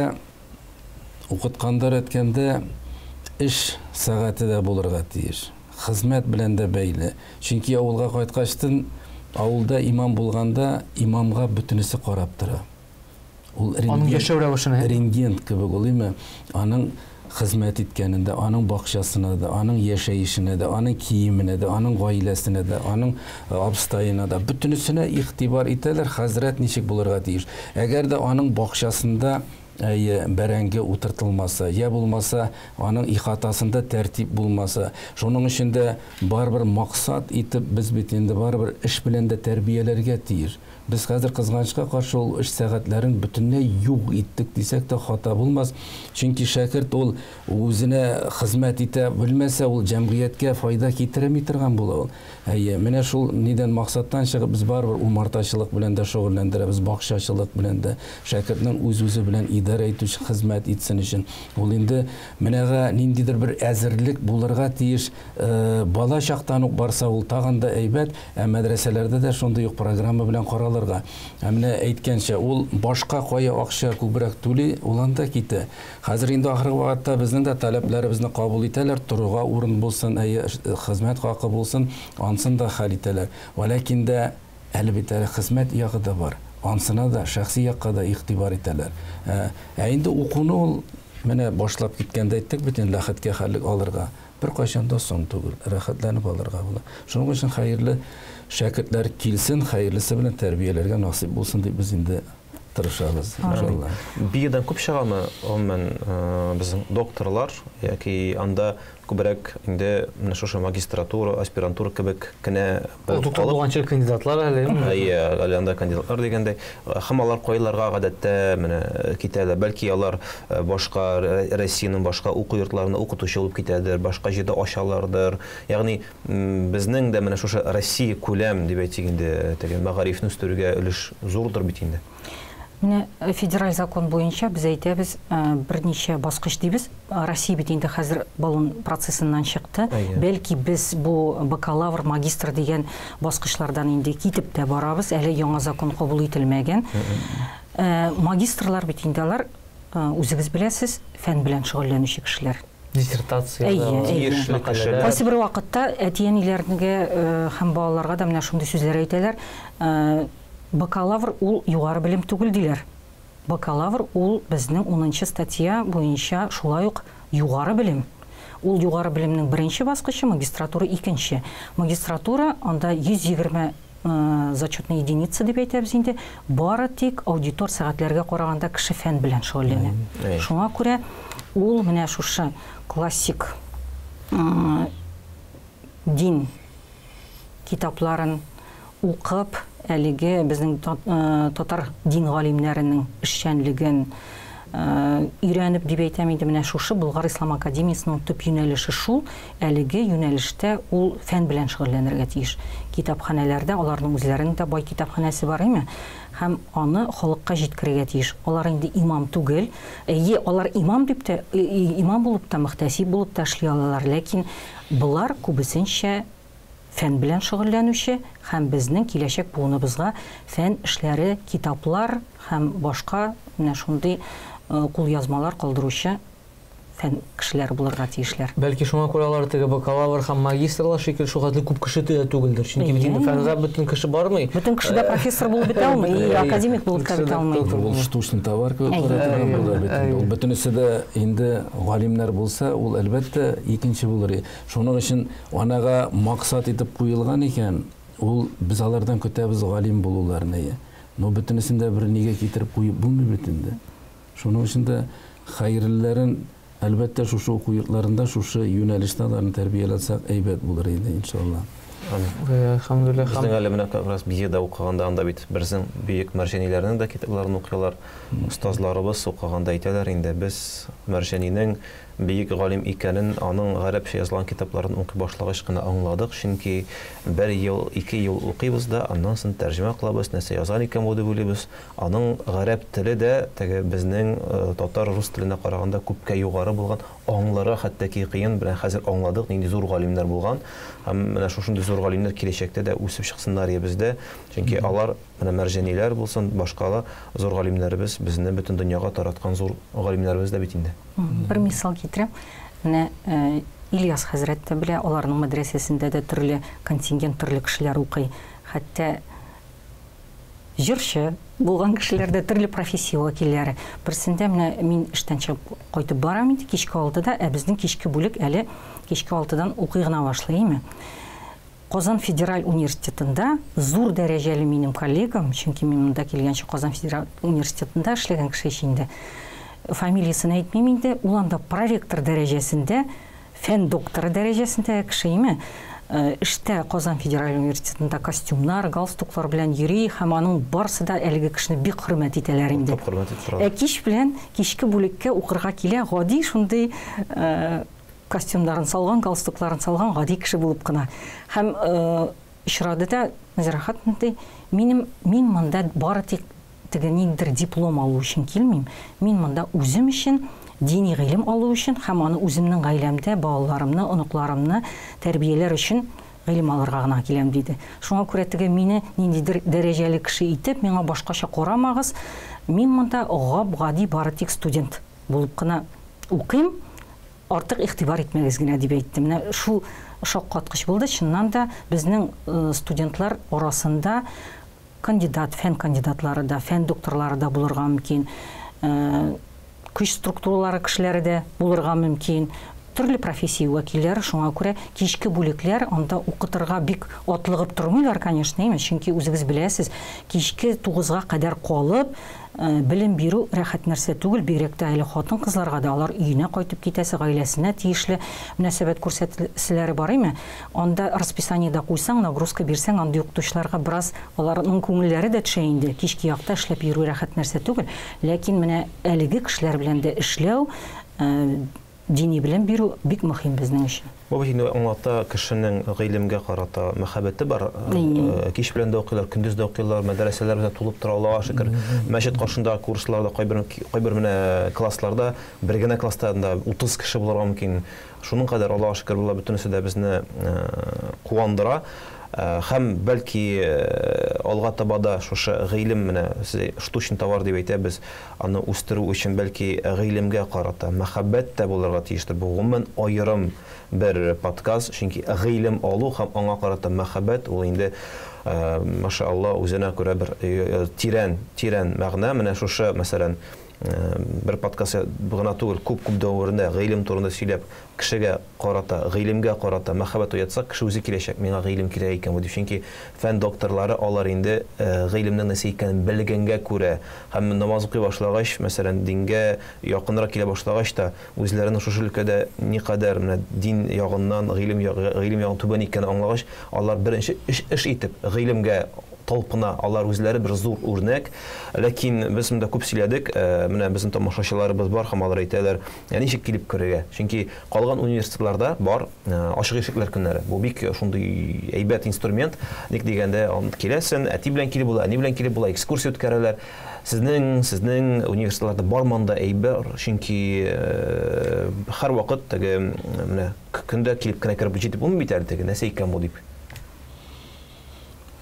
укытканда, өйрәткәндә эш сәгате дә булырга тиеш. Хезмәт белән дә бәйле. Чөнки авылга кайткачтын, авылда имам булганда, имамга бөтенесе карап тора. Ул Аның яшәү рәвешенә. Рентген кебек ул, име? Аның хезмәт иткәнендә, аның бакчасына да, аның яшәешенә дә, аның киеменә дә, аның гаиләсенә дә, аның абыстаена да, бөтенесенә игътибар итәләр, хәзрәт ничек булырга тиеш. Әгәр дә аның бакчасында әйе, бәрәңге утыртылмаса, я булмаса, аның ихатасында тәртип булмаса, шуның өчен дә барыбер максат итеп без бит инде барыбер эш белән дә тәрбияләргә тиеш. Без хәзер кызганычка каршы ул эш сәгатьләрен бөтенләй юк иттек дисәк тә хата булмас. Чөнки шәкерт ул үзенә хезмәт итә белмәсә, ул җәмгыятькә файда китерми торган була ул. Әйе, менә шул нидән максаттан чыгып без барыбер умартачылык белән дә шөгыльләндерәбез, бакчачылык белән дә. Шәкертнең үз-үзе белән идарә итүче хезмәт итсен өчен. Ул инде менәгә ниндидер бер әзерлек булырга тиеш. Бала чактан ук барса ул тагын да әйбәт. Ә мәдрәсәләрдә дә шундый ук программа белән каралырга. Ә менә әйткәнчә, ул башка кая акча күбрәк түли, ул анда китә. Хәзер инде ахыргы вакытта безнең дә таләпләребезне кабул итәләр, торырга урын булсын, әйе, хезмәт хакы булсын, ансын да хәл итәләр. Вәләкин дә әле бит әле хезмәт ягы да бар. Ансына да, шәхси якка да игътибар итәләр. Ә инде укуны ул менә башлап киткәндә әйттек бит инде, ләхеткә хәллек алырга. Бер кайчан да соң түгел, рәхәтләнеп алырга була. Шуның өчен хәерле шәкертләр килсен, хәерлесе белән тәрбияләргә насыйп булсын дип без инде тырышабыз, иншалла. Биодан күп чыгамы, гомумән, безнең докторлар яки анда күбрәк инде менә шушы магистратура, аспирантура кебек кенә Ул доктор булганчы кандидатлар әле. Әйе, әле анда кандидатлар дигәндәй. Һәм алар кайларга гадәттә менә китәләр. Бәлки алар башка Россиянең башка уку йортларында укытучы булып китәдер, башка җирдә ачалардыр. Ягъни безнең дә менә шушы Россия күләм дип әйтик инде, теге мәгарифне үстерүгә өлеш зурдыр бит инде. Менә федераль закон буенча без әйтәбез, берничә баскыч дибез. Россия бит инде хәзер Болон процессыннан чыкты. Бәлки без бу бакалавр, магистр дигән баскычлардан инде китеп тә барабыз. Әле яңа закон кабул ителмәгән. Магистрлар бит инде алар, үзегез беләсез, фән белән шөгыльләнүче кешеләр. Диссертация. Әйе, әйе. Кайсы бер вакытта әти-әниләргә һәм балаларга да менә шундый сүзләр әйтәләр. Бакалавр ул югары белем түгел диләр. Бакалавр ул безнең 10 статья буенча шулай ук югары белем. Ул югары белемнең беренче баскычы, магистратура икенче. Магистратура анда 120 зачетная единица дип әйтәбез инде, бары тик аудитор сәгатьләргә караганда кеше фән белән шөгыльләнә. Шуңа күрә ул менә шушы классик дин китапларын укып, әлеге безнең татар дин галимнәренең эшчәнлеген өйрәнеп дип әйтәм инде, менә шушы Болгар Ислам академиясенең төп юнәлеше шул, әлеге юнәлештә ул фән белән шөгыльләнергә тиеш. Китапханәләрдә аларның үзләренең дә бай китапханәсе бар име? Һәм аны халыкка җиткерергә тиеш. Алар инде имам түгел. Әйе, алар имам дип тә, имам булып та, мөхтәсиб булып та эшли алалар, ләкин болар күбесенчә фән белән шөгыльләнүче һәм безнең киләчәк буыныбызга фән эшләре, китаплар һәм башка менә шундый кулъязмалар калдыручы фән кешеләре булырга тиешләр. Бәлки шуңа күрә алар теге бакалавр һәм магистрлар шикелле шул хәтле күп кеше дә түгелдер. Чөнки бит инде фәнгә бөтен кеше бармый. Бөтен кеше дә профессор булып бетә алмый, академик булып та бетә алмый. Ул штучный товар кебек карый торган була бит инде. Ул бөтенесе дә инде галимнәр булса, ул әлбәттә икенче булыр. Шуның өчен анага максат итеп куелган икән, ул без алардан көтәбез галим булуларын. Но бөтенесен дә бер нигә китереп куеп булмый бит инде. Шуның өчен дә хәерлеләрен Әлбәттә, шушы уку йортларында шушы юнәлештә аларны тәрбияләсәк әйбәт булыр иде, иншалла. Әлхәмдүлилләһ. Безнең әле менә как раз Биеда укыганда анда бит безнең бөек Мәрҗаниләрнең дә китапларын укыйлар. Остазларыбыз укыганда әйтәләр инде, без Мәрҗанинең бөек галим икәнен аның гарәпчә язылган китапларын укый башлагач кына аңладык, чөнки бер ел, ике ел укыйбыз да, аннан соң тәрҗемә кылабыз, нәрсә язган икән бу дип уйлыйбыз. Аның гарәп теле дә теге безнең татар, рус теленә караганда күпкә югары булган, аңларга хәтта ки кыен, менә хәзер аңладык, нинди зур галимнәр булган. Һәм менә шушындый зур галимнәр киләчәктә дә үсеп чыксыннар иде бездә, чөнки алар менә Мәрҗаниләр булсын, башка зур галимнәребез, безне бөтен дөньяга тараткан зур галимнәребез дә бит инде. Бер мисал китерәм. Менә Ильяс хәзрәт тә белә, аларның мәдрәсәсендә дә төрле контингент, төрле кешеләр укый. Хәтта җырчы булган кешеләр дә, төрле профессия вәкилләре. Берсендә менә мин эштән чыгып кайтып барам инде кичке 6-да, ә безнең кичке бүлек әле кичке 6-дан укый гына башлый, име? Казан федераль университетында зур дәрәҗәле минем коллегам, чөнки мин монда килгәнче Казан федераль университетында эшләгән кеше ич инде. Фамилиясен әйтмим инде, ул анда проректор дәрәҗәсендә, фән докторы дәрәҗәсендә кеше име? Эштә Казан федераль университетында костюмнар, галстуклар белән йөри һәм аның барысы да әлеге кешене бик хөрмәт итәләр инде. Күп хөрмәт итеп торалар. Ә кич белән кичке бүлеккә укырга килә гади шундый костюмнарын салган, галстукларын салган гади кеше булып кына. Һәм очрады да Назира хатын ди, минем мин монда бары тик теге ниндидер диплом алу өчен килмим. Мин монда үзем өчен дини гыйлем алу өчен һәм аны үземнең гаиләмдә балаларымны, оныкларымны тәрбияләр өчен гыйлем алырга гына киләм диде. Шуңа күрә теге мине ниндидер дәрәҗәле кеше итеп, миңа башкача карамагыз. Мин монда гап-гади бары тик студент булып кына укыйм. Артык игътибар итмәгез генә дип әйтте. Менә шул шаккаткыч булды. Чыннан да безнең студентлар арасында кандидат, фән кандидатлары да, фән докторлары да булырга мөмкин. Көч структуралары кешеләре дә булырга мөмкин. Төрле профессия вәкилләре, шуңа күрә кичке бүлекләр анда укытырга бик атлыгып тормыйлар, конечно, әйме? Чөнки үзегез беләсез, кичке 9-га кадәр калып, белем бирү рәхәт нәрсә түгел, бигрәк тә әле хатын-кызларга да, алар өенә кайтып китәсе, гаиләсенә тиешле мөнәсәбәт күрсәтәселәре бар име? Анда расписаниедә куйсаң, нагрузка бирсәң, андый укытучыларга бераз аларның күңелләре дә төшә инде. Кичке якта эшләп йөрү рәхәт нәрсә түгел, ләкин менә әлеге кешеләр белән дә эшләү, дини белем бирү бик мөһим безнең өчен. Бу бит инде аңлата кешенең гыйлемгә карата мәхәббәте бар. Кич белән дә укыйлар, көндез дә укыйлар, мәдрәсәләр белән тулып тора, Аллаһка шөкер. Мәчет каршындагы курсларда, кайбер менә классларда, бер генә класста да 30 кеше булырга мөмкин. Шуның кадәр Аллаһка шөкер, булар бөтенесе дә безне куандыра. Һәм бәлки алга таба да шушы гыйлем менә штучный товар дип әйтәбез, аны үстерү өчен бәлки гыйлемгә карата мәхәббәт тә булырга тиештер. Бу гомумән аерым бер подкаст, чөнки гыйлем алу һәм аңа карата мәхәббәт ул инде, машалла, үзенә күрә бер тирән, тирән мәгънә. Менә шушы, мәсәлән, бер подкаст гына түгел, күп-күп дәверендә гыйлем турында сөйләп, кешегә карата, гыйлемгә карата мәхәббәт уятсак, кеше үзе киләчәк, миңа гыйлем кирәк икән бу дип. Чөнки фән докторлары алар инде гыйлемнең нәрсә икәнен белгәнгә күрә һәм намаз укый башлагач, мәсәлән, дингә якынрак килә башлагач та, үзләренең шушы өлкәдә никадәр менә дин ягыннан, гыйлем ягын түбән икәнен аңлагач, алар беренче эш итеп гыйлемгә талпына, алар үзләре бер зур үрнәк. Ләкин без монда күп сөйләдек, менә безнең тамашачыларыбыз бар һәм алар әйтәләр, ә ничек килеп керергә? Чөнки калган университетларда бар ачык ишекләр көннәре. Бу бик шундый әйбәт инструмент. Ник дигәндә, киләсең, әти белән килеп була, әни белән килеп була, экскурсия үткәрәләр. Сезнең университетларда бар монда әйбер, чөнки һәр вакыт теге менә көндә килеп кенә кереп җитеп булмый бит әле теге, нәрсә икән бу дип.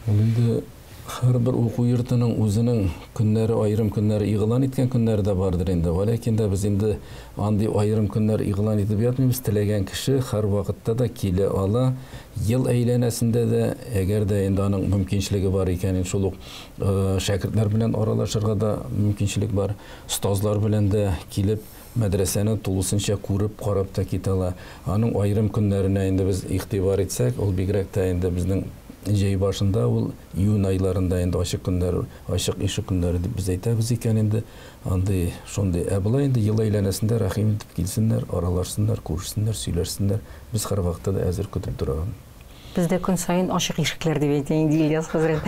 Ул инде һәрбер уку йортының үзенең көннәре, аерым көннәре, игълан иткән көннәре дә бардыр инде. Ләкин дә без инде андый аерым көннәр игълан итеп ятмыйбыз. Теләгән кеше һәр вакытта да килә ала. Ел әйләнәсендә дә, әгәр дә инде аның мөмкинчелеге бар икән, шул ук шәкертләр белән аралашырга да мөмкинчелек бар. Остазлар белән дә килеп мәдрәсәне тулысынча күреп, карап та китә ала. Аның аерым көннәренә инде без игътибар итсәк, ул бигрәк тә инде безнең Җәй башында ул июнь айларында инде ачык көннәр, ачык ишек көннәре дип без әйтәбез икән инде. Андый шундый. Ә болай инде ел әйләнәсендә рәхим итеп килсеннәр, аралашсыннар, күрешсеннәр, сөйләшсеннәр. Без һәрвакытта да әзер көтеп торабыз. Бездә көн саен ачык ишекләр дип әйтә инде Ильяс хәзрәт.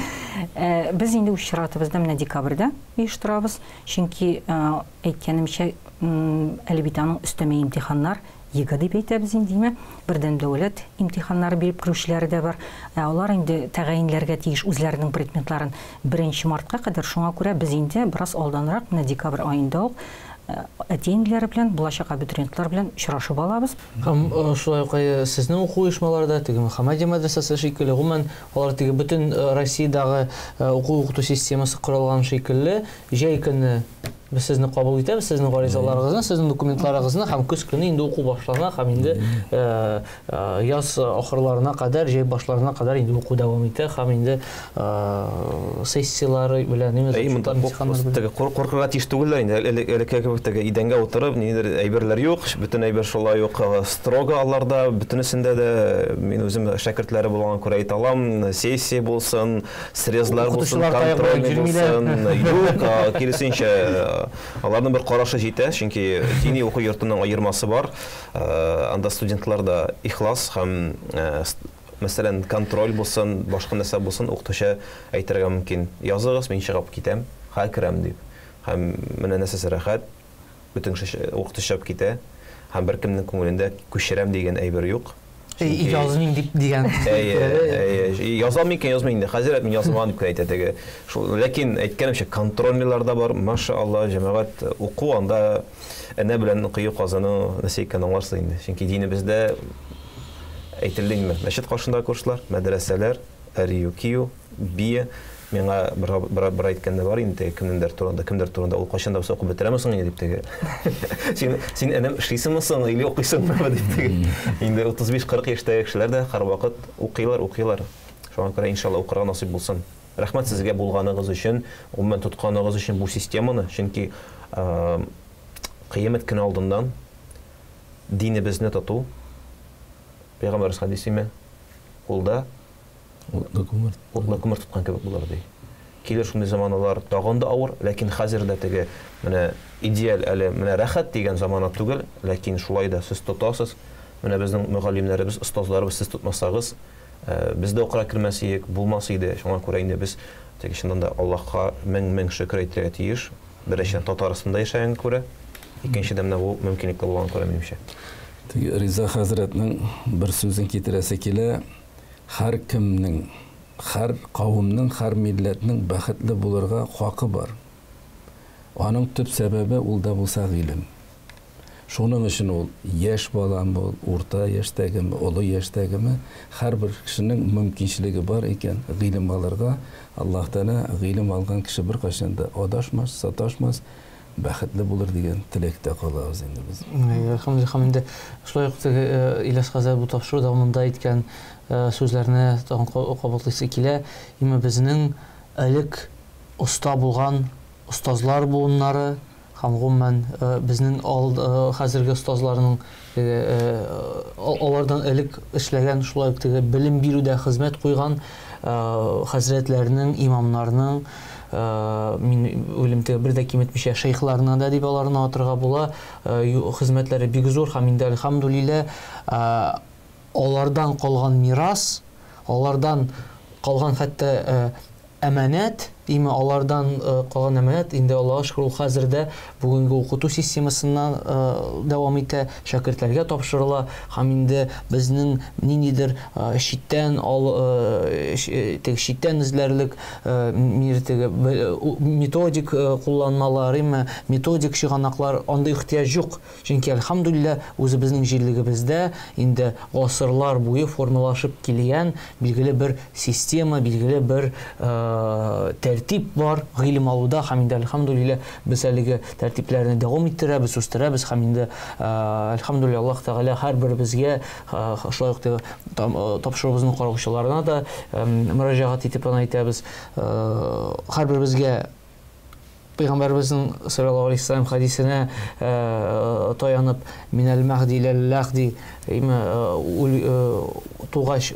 Без инде үз чиратыбызда менә декабрьдә оештырабыз. Чөнки әйткәнемчә, әле бит аның өстәмә имтиханнар ЕГЭ дип әйтәбез инде, димә. Бердәм дәүләт имтиханнары биреп керүчеләре дә бар. Ә алар инде тәгаенләргә тиеш үзләренең предметларын 1 мартка кадәр. Шуңа күрә без инде бераз алданрак, менә декабрь аенда ук әти-әниләре белән, булачак абитуриентлар белән очрашып алабыз. Һәм шулай ук сезнең уку оешмаларда, теге Мөхәммәдия мәдрәсәсе шикелле, гомумән, алар теге бөтен Россиядәге уку-укыту системасы корылган шикелле, җәй көне без сезне кабул итәбез, сезнең гаризаларыгызны, сезнең документларыгызны, һәм көз көне инде уку башлана, һәм инде яз ахырларына кадәр, җәй башларына кадәр инде уку дәвам итә, һәм инде сессияләре белән, теге куркырга тиеш түгелләр инде, элекке кебек теге идәнгә утырып, ниндидер әйберләр юк, бөтен әйбер шулай ук строго аларда, бөтенесендә дә мин үзем шәкертләре булган күрә әйтә алам, сессия булсын, срезлар булсын, контроль булсын, юк, киресенчә, аларның бер карашы җитә, чөнки дини уку йортының аермасы бар. Анда студентлар да ихлас һәм, мәсәлән, контроль булсын, башка нәрсә булсын, укытучы әйтергә мөмкин. Языгыз, мин чыгып китәм, хәл керәм дип. Һәм менә нәрсәсе рәхәт, бөтен кеше укытучы чыгып китә, һәм беркемнең күңелендә күчерәм дигән әйбер юк. Язмыйм дип дигән. Әйе, язам икән, язмыйм инде. Хәзер мин язмаган дип әйтә теге. Шул, ләкин әйткәнемчә, контрольныйлар да бар. Машалла, җәмәгать уку анда энә белән кою казану нәрсә икәнен аңларсыз инде. Чөнки динебездә әйтелде инде. Мәчет каршындагы курслар, мәдрәсәләр, РЮКЮ, БИА. Миңа бер әйткәндә бар инде, кемнеңдер турында, кемдер турында ул кайчан да булса укып бетерәме соң инде дип теге. Син энем эшлисеңме соң или укыйсыңмы дип теге. Инде 35-40 яшьтәге кешеләр дә һәрвакыт укыйлар, укыйлар. Шуңа күрә иншалла укырга насыйп булсын. Рәхмәт сезгә булганыгыз өчен, гомумән тотканыгыз өчен бу системаны, чөнки кыямәт көне алдыннан динебезне тоту, пәйгамбәребез хәдисеме, кулда утлы күмер. Утлы күмер тоткан кебек булыр ди. Килер шундый заманалар тагын да авыр, ләкин хәзер дә теге менә идеаль әле менә рәхәт дигән замана түгел, ләкин шулай да сез тотасыз. Менә безнең мөгаллимнәребез, остазларыбыз сез тотмасагыз, без дә укырга кермәс идек, булмас иде. Шуңа күрә инде без теге чыннан да Аллаһка мең-мең шөкер әйтергә тиеш. Беренчедән Татарстанда яшәгәнгә күрә, икенчедән менә бу мөмкинлекле булган күрә минемчә. Теге Риза хәзрәтнең бер сүзен китерәсе килә. Һәр кемнең, һәр кавымның, һәр милләтнең бәхетле булырга хакы бар. Аның төп сәбәбе ул да булса гыйлем. Шуның өчен ул яшь баламы, ул урта яшьтәгеме, олы яшьтәгеме, һәрбер кешенең мөмкинчелеге бар икән гыйлем алырга. Аллаһ Тәгалә гыйлем алган кеше беркайчан да адашмас, саташмас, бәхетле булыр дигән теләктә калабыз инде без. Әлхәмдүлилләһ, һәм инде шулай ук теге Ильяс хәзрәт бу тапшыру дәвамында әйткән сүзләрне тагын кабатлыйсы килә. Именно безнең элек оста булган остазлар буыннары һәм гомумән безнең хәзерге остазларның алардан элек эшләгән шулай ук теге белем бирүдә хезмәт куйган хәзрәтләрнең, имамнарның, мин уйлыйм, теге бер дә киметмичә шәйхларны да дип аларны атырга була, хезмәтләре бик зур һәм инде әлхәмдүлилләһ, алардан калган мирас, алардан калган хәтта әманәт, име алардан калган әманәт инде Аллаһка шөкер, ул хәзер дә бүгенге укыту системасыннан дәвам итә, шәкертләргә тапшырыла һәм инде безнең ниндидер читтән ал, теге читтән эзләрлек, теге методик кулланмалар, име методик чыганаклар андый ихтыяҗ юк. Чөнки әлхәмдүлилләһ үзебезнең җирлегебездә инде гасырлар буе формалашып килгән билгеле бер система, билгеле бер тәртип бар гыйлем алуда һәм инде әлхәмдүлилләһ без әлеге тәртипләрне дәвам иттерәбез, үстерәбез һәм инде әлхәмдүлилләһ Аллаһ Тәгалә һәрберебезгә, шулай ук теге тапшыруыбызның караучыларына да мөрәҗәгать итеп аны әйтәбез, һәрберебезгә Пәйгамбәребезнең саллаллаһу алейһи вәсәлләм хәдисенә таянып, минәл мәһди иләл ләхди, име тугач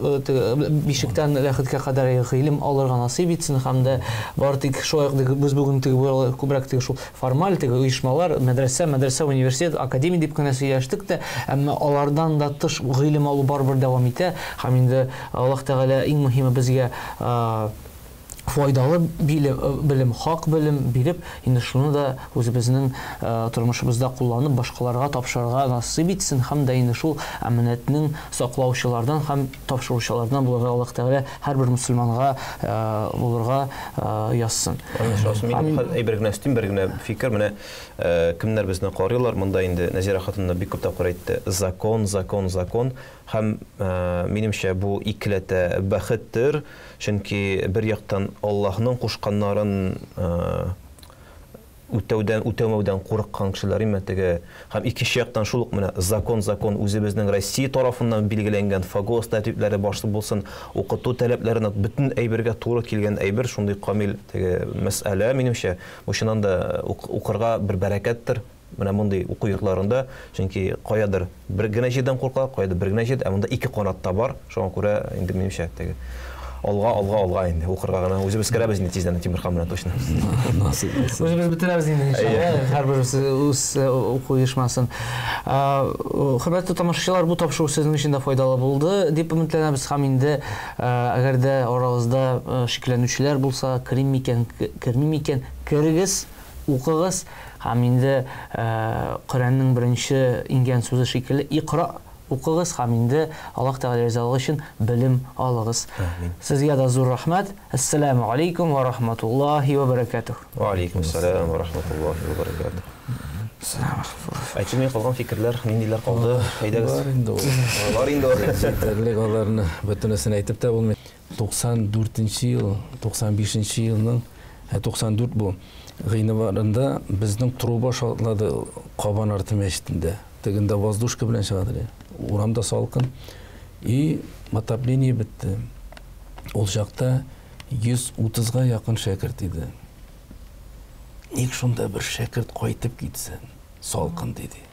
бишектән ләхеткә кадәр гыйлем алырга насыйп итсен һәм дә бары тик шулай ук без бүген теге күбрәк теге шул формаль теге оешмалар, мәдрәсә, мәдрәсә, университет, академия дип кенә сөйләштек тә, әмма алардан да тыш гыйлем алу барыбер дәвам итә һәм инде Аллаһ Тәгалә иң мөһиме безгә файдалы белем, хак белем биреп, инде шуны да үзебезнең тормышыбызда кулланып, башкаларга тапшырырга насыйп итсен һәм дә инде шул әманәтнең саклаучылардан һәм тапшыручылардан булырга Аллаһ Тәгалә һәрбер мөселманга булырга язсын. Мин әйбер генә өстим, бер генә фикер. Менә кемнәр безне карыйлар, монда инде Нәзирә хатын да бик күп тапкыр әйтте. Закон, закон, закон. Һәм, минемчә, бу икеләтә бәхеттер, чөнки бер яктан Аллаһның кушканнарын үтәүдән, үтәмәүдән курыккан кешеләр имә теге, һәм икенче яктан шул ук менә закон, закон үзебезнең Россия тарафыннан билгеләнгән ФГОС тәртипләре башлы булсын, укыту таләпләренә бөтен әйбергә туры килгән әйбер, шундый камил теге мәсьәлә, минемчә, бу чыннан да укырга бер бәрәкәттер. Менә мондый уку йортларында, чөнки каядыр бер генә җирдән курка, каядыр бер генә җирдә, ә монда ике канат та бар. Шуңа күрә инде минемчә теге алга, алга, алга инде укырга гына үзебез керәбез инде тиздән Тимерхан белән точно. Насыйп булсын. Үзебез бетерәбез инде иншалла, һәрберебез үз уку оешмасын. Хөрмәтле тамашачылар, бу тапшыру сезнең өчен дә файдалы булды дип өметләнәбез һәм инде әгәр дә арагызда шикләнүчеләр булса, керим микән, кермим микән, керегез, Укыгыз һәм инде Коръәннең беренче иңгән сүзе шикелле Икра, укыгыз һәм инде Аллаһ Тәгалә ризалыгы өчен белем алыгыз. Амин. Сезгә дә зур рәхмәт. Әссәләмү алейкум ва рахматуллаһи ва бәрәкәтүһ. Ва алейкум ассалам ва рахматуллаһи ва бәрәкәтүһ. Әйтелми калган фикерләр ниндиләр калды? Әйдәгез. Бар инде ул. Бар инде ул. Җитәрлек аларны бөтенесен әйтеп тә булмый. 94 нче ел, 95 нче елның, ә 94 бу, гыйнварында безнең труба шартлады Кабан арты мәчетендә. Тегендә воздушка белән чыгадыр. Урамда салкын. И отопление бетте. Ул чакта 130-га якын шәкерт иде. Ник шунда бер шәкерт кайтып китсен? Салкын диде.